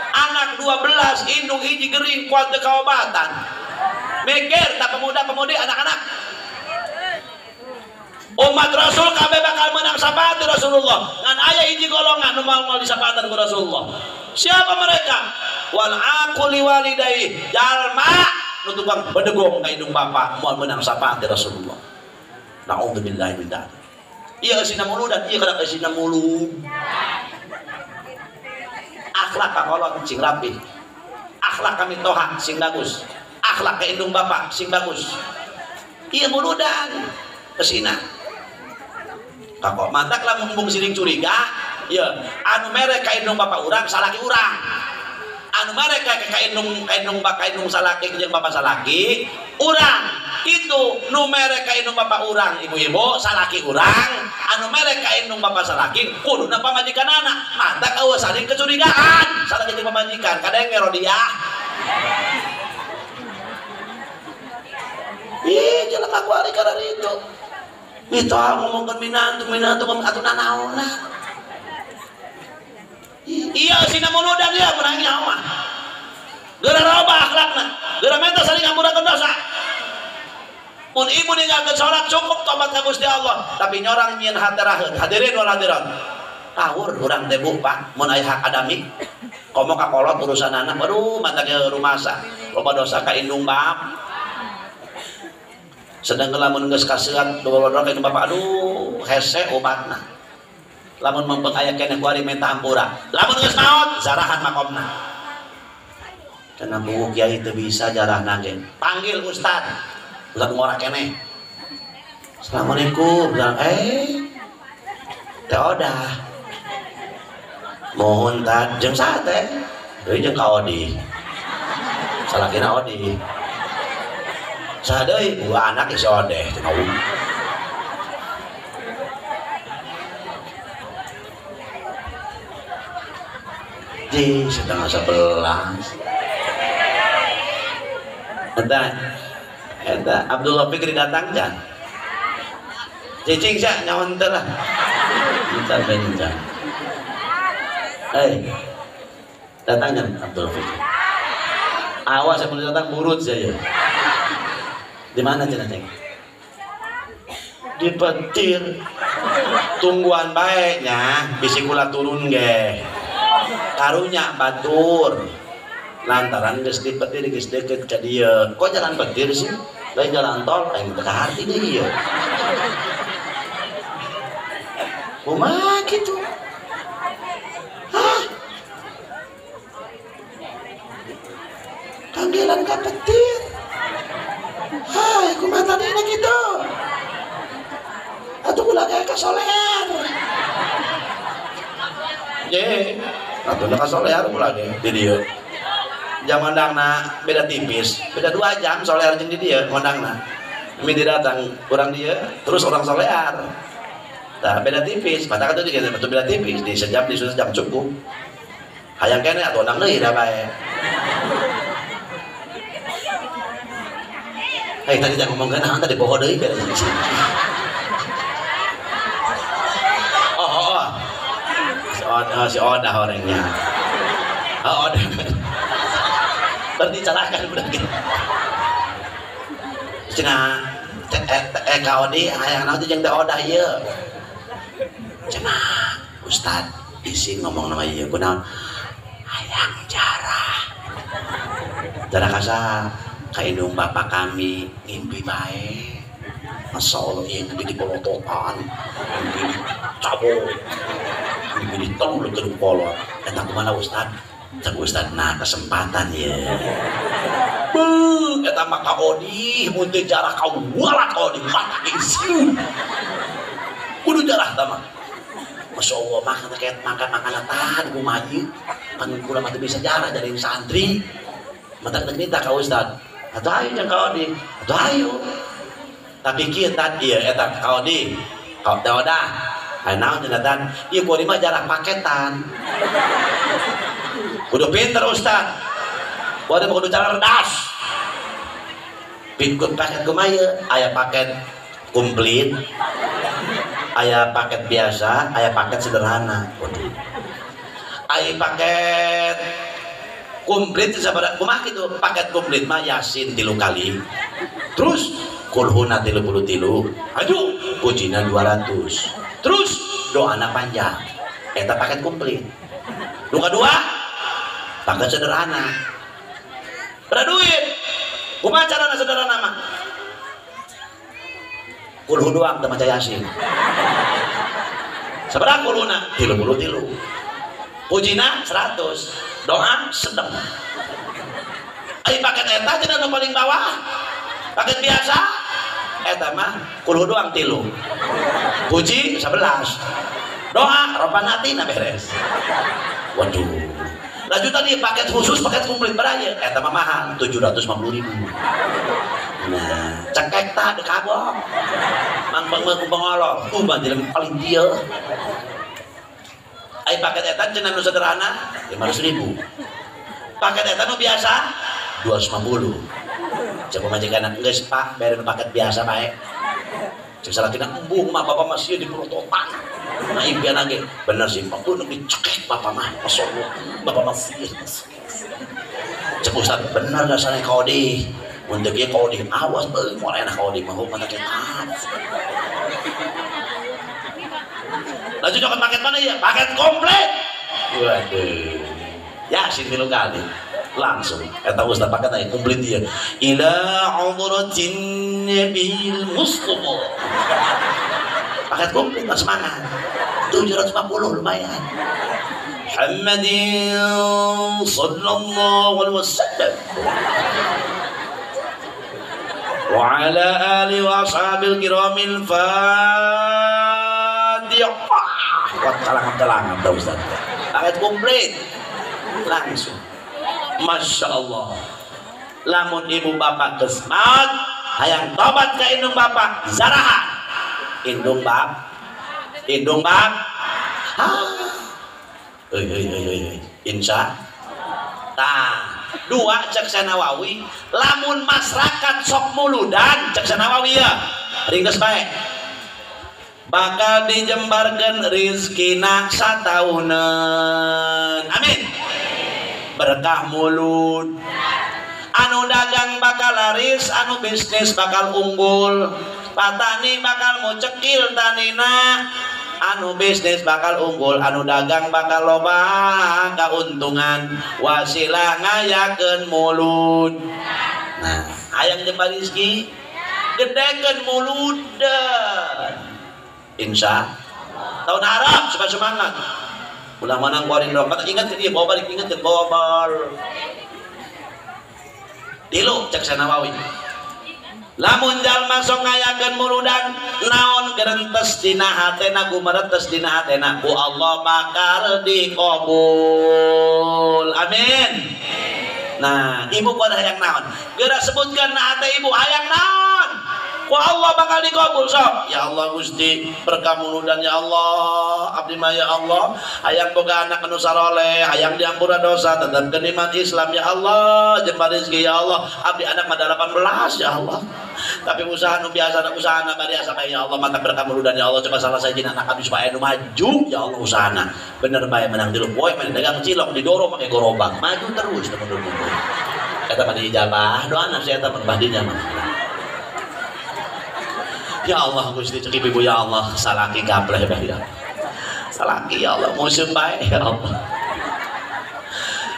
Anak 12 indung hiji gering kuat teu kaobatan. Mikir tak pemuda-pemudi anak-anak. Umat Rasul kabeh bakal menang syafaat Rasulullah. Ngan aya hiji golongan nu moal disafaatan ku Rasulullah. Siapa mereka? Wal aquli walidai, jalma nu tukang bedegong ka indung bapa moal menang syafaat Rasulullah. Nauzubillahi min dzalik. Ieu eusina muludan, ieu kada eusina mulud. Akhlak ka kolot sing rapi. Akhlak kami toha sing bagus. Akhlak ka indung bapa sing bagus. Ieu muludan eusina. Kakok mantak lamun embung siring curiga, ya anu mere ka indung bapa urang salaki urang. Anu mere ka indung ka indung salaki jeung bapa salaki urang. Itu kitu nu mere ka indung bapak urang ibu-ibu salaki urang anu mere ka indung bapak salaki kuduna pamajikanana mantak eueuh saling kecurigaan salaki jeung pamajikan kadang ngerodiah. Ih jelema ku ari kana itu itu ngomongkeun minantu minantu atuh nanaonna. Iya sina muludan ieu menang nyawa geura robah akhlakna geura menta saling ngampurakeun dosa. Mun ibu ninggalkeun salat cukup tobat ka Gusti Allah tapi nyorang nyieun hate raheut. Hadirin wal hadirat tawur urang teh bu Pak mun aya hak adami komo ka kolot urusan anak aduh mata ke rumasa loba dosa ka indung bap sedangkan lamun geus kaseat doa-doa ka indung bapak aduh hese obatna lamun mempeng aya keneh ku ari menta hampura lamun geus maot zarahan makomna cenah bu kiai teu bisa jarahna ge panggil ustad ustad ngora keneh assalamualaikum teh odah mohon tad jeung saha teh deui jeung ka Odi salakina Odi saha deui bu anak si Odeh cenah. Ji 10:30 eta eta Abdullah Fikri datang can cicing sia nyawan teh lah encan encan datang kan Abdullah Fikri awas saya datang burut saya di mana cenah ceng di petir tungguan baiknya bisi kula turun ge karunya batur lantaran geus di petir geus deket ka dieu kok jalan petir sih lain jalan tol aing teu kaharti deui ieu kumaha kitu. Hah? Panggilan ka petir. Hai, kumaha tadina kitu? Atuh kula ge ka solear. Ye, atuh ka solear kula ge di dieu. Jam ngondangna beda tipis, beda 2 jam solear jeung di dieu ngondangna. Mimiti datang urang dieu, terus orang solear. Nah, beda tipis, mata kata dia betul beda tipis, di sejam di sejam cukup. Hayang kene atuh ondang deui da bae. Hei, tadi jangan ngomong naon tadi poho deui beres. Oh, oh. Si Odah orangnya. Oh, Odah. Berarti celaka budak. Cenah ka Odi hayang naon teh jeung teh Odah ieu. Cenah Ustad isi ngomong nama ieu kunaon hayang jarah. Jarah kasa ka indung bapak kami ngimpi bae. Masya Allah ieu ngimpi di polototan, ngimpi di cabok, ngimpi di telu gedung kolot. Eta kumaha Ustad? Cek Ustad nah kesempatan ye. Beuh eta mah ka Odi mun teu jarah ka walak Odi mata isiun. Kudu jarah tah mah. Masya Allah makan kayak makan makanan tahan kumaha ieu pan kula mah teu bisa jarah jadi santri. Mata dek minta ka Ustad. Atuh ayo jeung ka Odi. Atuh ayo. Tapi kieu tad ieu eta ka Odi. Ka teh Odah. Aya naon cenah tan? Ieu ku Odi mah jarah paketan. Kudu pinter Ustad. Kudu mah kudu cerdas. Pikun paket kumaha ieu? Aya paket komplit, aya paket biasa, aya paket sederhana. Waduh. Aya paket komplit sabaraha kumaha kitu? Paket komplit mah Yasin 3 kali. Terus kulhuna 33, aduh pujina 200. Terus doana panjang. Eta paket komplit. Nu kadua paket sederhana. Berapa duit? Kumaha carana sederhana mah? Kulhu doang teu maca Yasin. Sabaraha kulhuna? 33. Pujina 100. Doa sedeng. Ai paket eta cenah nu paling bawah. Paket biasa eta mah kulhu doang 3. Puji 11. Doa robbana atina beres. Waduh. Lanjut tadi paket khusus, paket komplit berapa? Eta mah mahal, 750.000. Nah, Kacekek tak dikabok. Mang bang ku pengolok. Banjir paling dia. Ai paket eta cenah nu sederhana 500.000. Paket eta nu biasa 250. Cek pamajikan geus Pak, bere nu paket biasa bae. Cek salakina embung mah bapak masih di prototan. Nah impian lagi bener sih Pak, nu dicekek bapak mah masyaallah. Bapak masih. Cek ustaz bener dasarnya kau di. Untuk ieu kau di awas beuh moal enak kau di mah mata ketat. Lanjut cokot paket mana ya? Paket komplit. Waduh. Ya sini lu kali. Langsung eta ustaz paket aya komplit ieu. Ila udratin nabil mustafa. Paket komplit mas semangat. 750 lumayan. Muhammadin sallallahu alaihi wasallam. Wa ala alihi wa ashabil kiramil fatihah. Kuat kalangan-kalangan dah Ustaz. Paket komplit. Langsung. Masya Allah. Lamun ibu bapak geus maot, hayang tobat ka indung bapak, zaraha. Indung bap. Indung bap. Ha. Euy euy euy euy. Insya. Tah. Dua cek Sanawawi, lamun masyarakat sok muludan cek Sanawawi ya. Ringkes bae. Bakal dijembarkan rizkina sataunan. Amin. Berkah mulut. Anu dagang bakal laris, anu bisnis bakal unggul. Patani bakal mucekil tanina. Anu bisnis bakal unggul, anu dagang bakal loba keuntungan. Wasilah ngayakeun mulut. Nah, hayang jembar rizki, gedekeun mulut. Insya tahun Arab supaya semangat. Ulah mana ngeluarin dompet, ingat ke dia bawa balik, ingat ke bawa bal. Tilu cek Sanawawi. Lamun jalma sok ngayakeun muludan, naon gerentes dina hatena gumeretes dina hatena ku Allah bakal dikabul. Amin. Nah, ibu kudu hayang naon? Geura sebutkeun na hate ibu hayang naon? Ku Allah bakal dikabul sok. Ya Allah Gusti, berkah muludan ya Allah, abdi mah ya Allah, hayang boga anak anu saroleh, hayang diampura dosa, tetep iman Islam ya Allah, jembar rezeki ya Allah, abdi anak mah 18 ya Allah. Tapi usaha nu biasa usaha na bari asa ya Allah, mata berkah muludan ya Allah, coba salah sajina anak abdi supaya nu maju ya Allah usahana. Bener bae menang tilu poe main dagang cilok didorong make gerobak, maju terus teu mundur-mundur. Eta mah diijabah doana sia eta mah badinya mah. Ya Allah Gusti cek ibu ya Allah salaki gapleh bae ya. Salaki ya Allah museum bae ya Allah.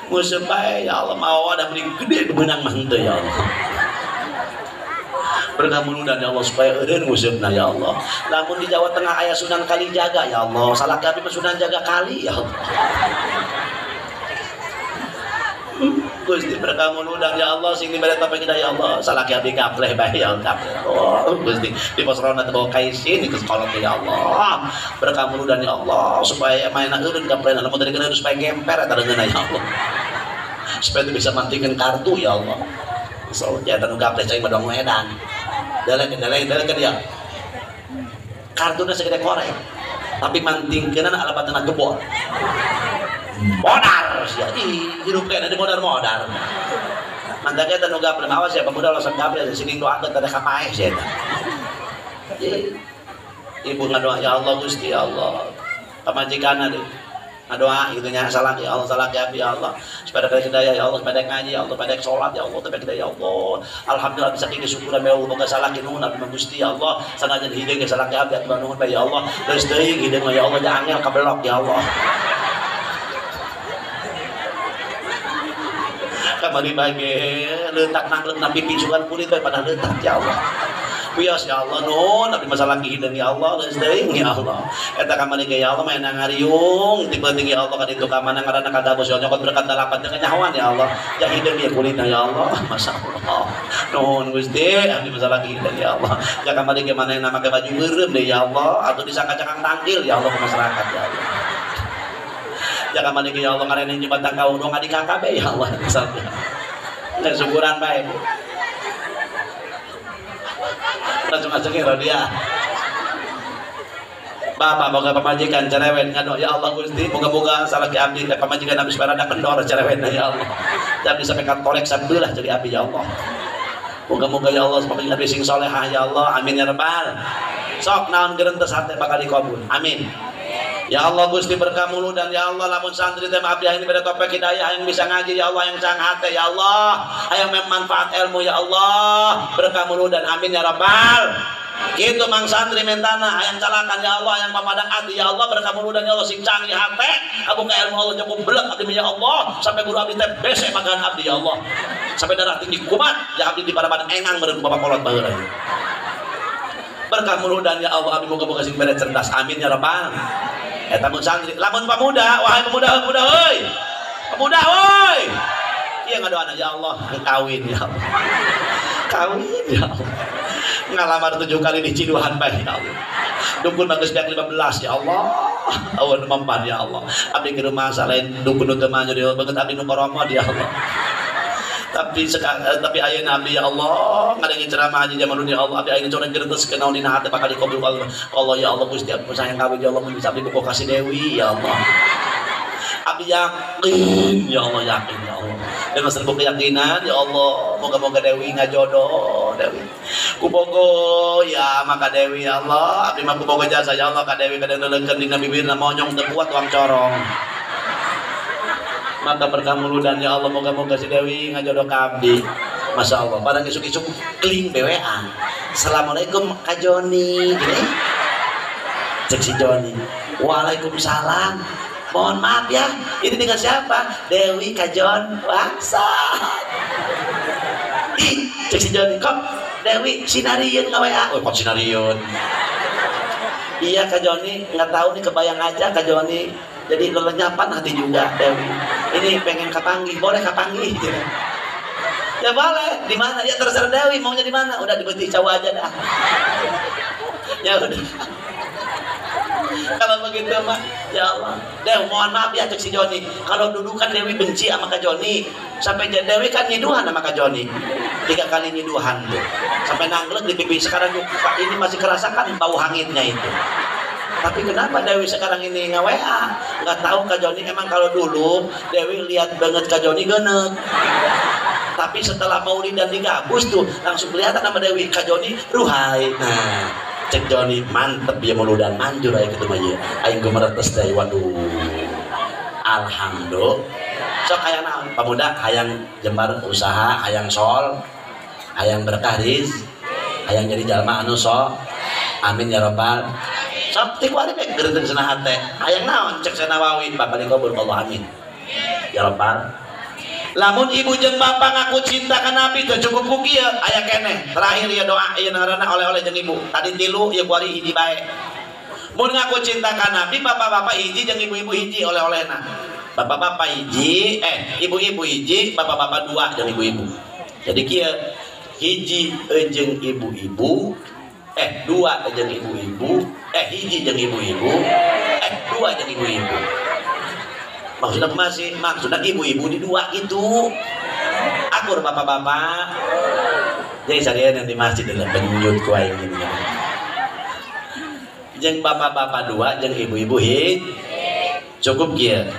Museum bae ya Allah mau ada beri gede beunang mah henteu ya Allah. Berkah muludan ya Allah supaya eureun museumna ya Allah. Lamun di Jawa Tengah aya Sunan Kalijaga ya Allah, salaki abdi mah Sunan Jaga Kali ya Allah. Gusti berkah muludan ya Allah sing dibere topeng ya Allah salaki abdi gapleh bae ya Allah. Oh Gusti di pos ronda teh bawa kaisin ke sekolah ya Allah. Berkah muludan ya Allah supaya mainna eureun gaplehna lamun tadi kena supaya gemper eta deungeunna ya Allah. Supaya teu bisa mantingkeun kartu ya Allah. So ya nu gapleh cai mah dong edan. Delek ke dia. Kartuna segede korek. Tapi mantingkeunna alabatna gebor. Modar sia ih hirup kena di modar-modar. Mantap eta nu gaple awas ya pemuda ulah sok gaple sini doakeun teh ka paeh sia eta. Ibu ngadoa ya Allah Gusti ya Allah. Pamajikanna deui. Ngadoa kitu nya salah ya Allah salah ya ya Allah. Supaya kada hidayah ya Allah, supaya ngaji ya Allah, supaya salat ya Allah, supaya hidayah ya Allah. Alhamdulillah bisa kieu syukuran ya Allah boga salah nuhun abdi mah Gusti ya Allah. Sanajan hideung ge salah abdi nuhun bae ya Allah. Geus teuing hideung mah ya Allah angel kabelok ya Allah. Kamari bae leutak nangleuk na pipi sugan kulit bae pada leutak ya Allah. Wios ya Allah nuhun abdi masalah hideung ya Allah geus teuing ya Allah. Eta kamari ge ya Allah mah ngariung ti penting ya Allah ka ditu ka mana ngaranna kadabos ya nyokot berkat dalapan teh kanyahoan ya Allah. Ja hideung ieu kulitna ya Allah. Masyaallah. Nuhun Gusti abdi masalah hideung ya Allah. Ja kamari ge manehna make baju beureum deui ya Allah atuh disangka cakang tangkil ya Allah ke masyarakat ya Allah. Jangan mani ya Allah ngarene jembatan kau dong adik KKB ya Allah misalnya. Dan syukuran bae Bu. Langsung acengin dia. Bapak boga pamajikan cerewet ngado ya Allah Gusti moga-moga salaki abdi teh pamajikan abdi sarada kendor cerewetna ya Allah. Abdi sampai katorek sabelah jadi abdi ya Allah. Moga-moga ya Allah pamajikan abdi sing solehah ya Allah. Amin ya rabbal. Sok naon gerentes hate bakal dikabul. Amin. Ya Allah Gusti berkah mulu dan ya Allah lamun santri teh abdi ini pada topik hidayah yang bisa ngaji ya Allah yang sang hate ya Allah hayang manfaat ilmu ya Allah berkah mulu dan amin ya rabbal. Gitu mang santri mentana hayang calakan ya Allah hayang papadang ati ya Allah berkah mulu dan ya Allah sing canggih hate abuka ilmu Allah cukup belek abdi ya Allah sampai guru abdi teh besek makan abdi ya Allah sampai darah tinggi kumat ya abdi di pada engang meureun bapak kolot baheula. Berkah mulu dan ya Allah abdi moga-moga sing bere cerdas amin ya rabbal. Eta mun santri lamun pemuda wahai pemuda pemuda heuy pemuda heuy ieu ngadoana ya Allah kawin ya Allah kawin ya Allah ngalamar 7 kali di Ciduhan bae ya Allah dukun bagus pihak 15 ya Allah awan mempan ya Allah abdi ke rumah salain dukun nu teu manjur ya banget abdi nu koromo ya Allah tapi sekarang tapi ayeuna abdi ya Allah ngadengin ceramah haji zaman dunia ya Allah abdi ayeuna coreng gerentes kenaon dina hate bakal dikabul Allah ya Allah Gusti abdi sayang kawin ya Allah mun bisa abdi buka kasih Dewi ya Allah abdi yakin ya Allah yakin ya Allah dengan serbu keyakinan ya Allah moga-moga Dewi ngajodoh Dewi kubogo ya maka Dewi ya Allah abdi mah kubogo jasa ya Allah ka Dewi kadang leleungkeun dina bibirna monyong teu kuat tuang corong maka berkah muludan ya Allah moga-moga si Dewi ngajodoh ka abdi. Masya Allah barang isuk-isuk kling BWA Assalamualaikum Kak Joni gini cek si Joni waalaikumsalam mohon maaf ya ini dengan siapa Dewi Kak Jon bangsat ih cek si Joni kok Dewi sinariun nge-WA oh kok sinariun iya Kak Joni nggak tahu nih kebayang aja Kak Joni jadi lelenyapan hati juga Dewi ini pengen kapanggih boleh kapanggih gitu. Ya boleh di mana ya terserah Dewi maunya di mana udah di Beti Cawa aja dah ya udah kalau begitu mah ya Allah Dewi mohon maaf ya cek si Joni kalau dulu kan Dewi benci sama Kak Joni sampai Dewi kan nyiduhan sama Kak Joni 3 kali nyiduhan tuh sampai nangglek di pipi sekarang ini masih kerasakan bau hangitnya itu. Tapi kenapa Dewi sekarang ini nge-WA? Nggak tahu Kak Joni emang kalau dulu Dewi lihat banget Kak Joni genek. Tapi setelah maulid dan digabus tuh langsung kelihatan sama Dewi Kak Joni ruhai. Nah, cek Joni mantep ya muludan manjur aja gitu aja. Aing gemeretes deui waduh. Alhamdulillah. Sok hayang naon? Pemuda hayang jembar usaha, hayang sol, hayang berkah riz, hayang jadi jalma anu sok. Amin ya rabbal. Sok ti kuari bae gerenteng cenah hate. Hayang naon cek Sanawawi bakal dikabul Allah amin. Ya rabbal. Lamun ibu jeung bapak ngaku cinta ka Nabi teu cukup ku kieu aya keneh. Terakhir ieu doa ieu ngaranna oleh-oleh jeung ibu. Tadi 3 ieu kuari hiji bae. Mun ngaku cinta ka Nabi bapak-bapak hiji jeung ibu-ibu hiji oleh-olehna. Bapak-bapak hiji, ibu-ibu hiji, bapak-bapak 2 jeung ibu-ibu. Jadi kieu hiji jeung ibu-ibu, 2 jeung ibu-ibu, hiji jeung ibu-ibu, 2 jeung ibu-ibu. Maksudnya masih maksudnya ibu-ibu di 2 gitu. Akur bapak-bapak. Jadi saya yang di masjid adalah penyut ku aing gini. Jeung bapak-bapak 2 jeung ibu-ibu hiji. Cukup kieu.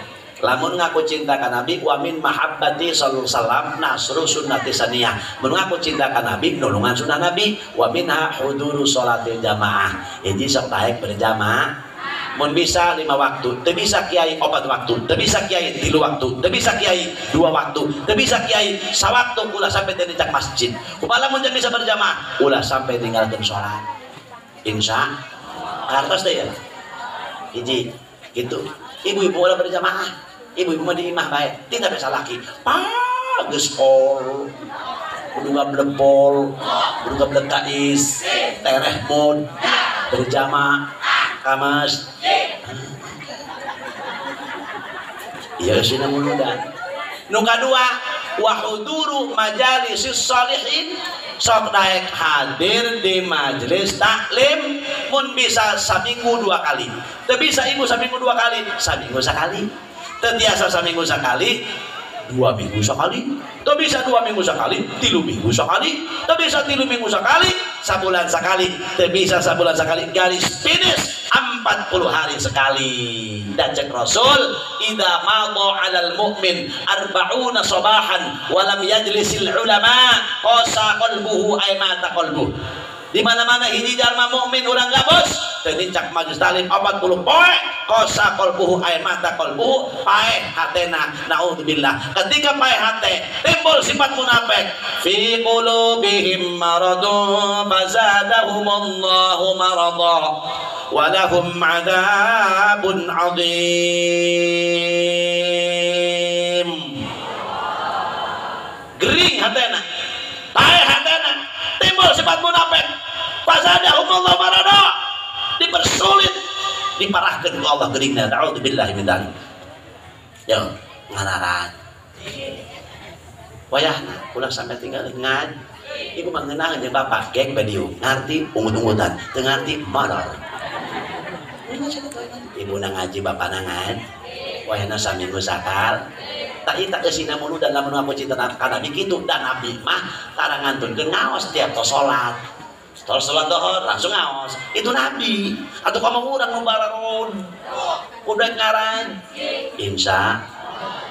Lamun ngaku cinta ka Nabi wa min mahabbati sallallahu alaihi wasallam nasru sunnati saniyah. Mun ngaku cinta ka Nabi nulungan sunnah Nabi wa minha huduru sholatil jamaah. Hiji sok taek berjamaah. Mun bisa 5 waktu, teu bisa kiai 4 waktu, teu bisa kiai 3 waktu, teu bisa kiai 2 waktu, teu bisa kiai sawaktu ulah sampai teu dicak masjid. Kumaha lamun teu bisa berjamaah, ulah sampai tinggalkeun salat. Insya kartos teh ya. Hiji gitu. Ibu-ibu ulah berjamaah. Ibu-ibu mah di imah bae, tidak bisa laki. Pak geus pol. Kudu ngablepol, kudu ngablekais, tereh mun berjamaah kamas. Iya sina muludan. Nu kadua wa huduru majalisis sholihin sok daek hadir di majelis taklim mun bisa saminggu 2 kali. Teu bisa ibu saminggu 2 kali, saminggu sekali. Teu tiasa saminggu sekali, 2 minggu sekali. Teu bisa 2 minggu sekali, 3 minggu sekali. Teu bisa 3 minggu sekali, sabulan sekali. Teu bisa sabulan sekali, garis finish 40 hari sekali. Dan cek Rasul, idza madha 'alal mu'min arba'una sabahan wa lam yajlisil ulama qasa qalbuhu ay mata qalbuhu. Di mana-mana hiji jalma mukmin urang gabos teu nincak majelis taklim 40 poe qasa qalbuhu ay mata qalbuhu, paeh hatena, naudzubillah. Ketika paeh hate timbul sifat munafik, fi qulubihim maradun fazadahumullahu marada wa lahum adzabun adzim. Gering hatena, paeh hatena, timbul sifat munafik, fazadahumullahu marada, dipersulit, diparahkan ku Allah geringna, naudzubillahi min dzalik. Yo ngararan wayahna ulah sampai tinggal ngan ibu mah ngeunah jeung bapak geng badieu ngarti ungut-ungutan teu ngarti maror. Ibu na ngaji bapak na ngan wayahna saminggu sakal tak tak eusina mulu dan lamun aku cinta ka nabi kitu dan nabi mah tara ngantunkeun ngaos tiap tos salat. Setelah sholat dohor langsung ngaos. Itu nabi. Atau kamu urang nu bararon. Udah ngaran. Insya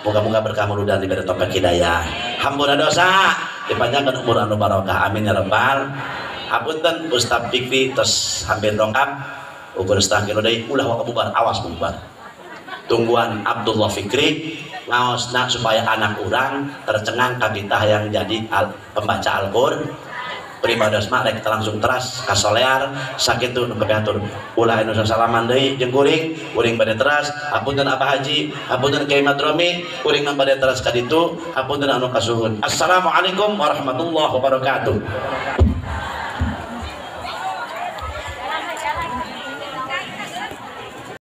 moga-moga berkah muludan diberi taufik hidayah. Hampura dosa, dipanjangkan umur anu barokah. Amin ya rabbal. Hapunten Ustaz Fikri tos hampir dongkap. Ukur setengah kilo deui ulah waka bubar, awas bubar. Tungguan Abdullah Fikri ngaosna supaya anak urang tercengang kabita yang jadi pembaca Al-Qur'an. Pribados mah rek langsung teras kasolear sakitu nu kapihatur ulah anu salaman deui jeung kuring, kuring bade teras hapunten Abah Haji, hapunten Kiai Madromi, kuring mah bade teras ka ditu, hapunten anu kasuhun. Assalamualaikum warahmatullahi wabarakatuh.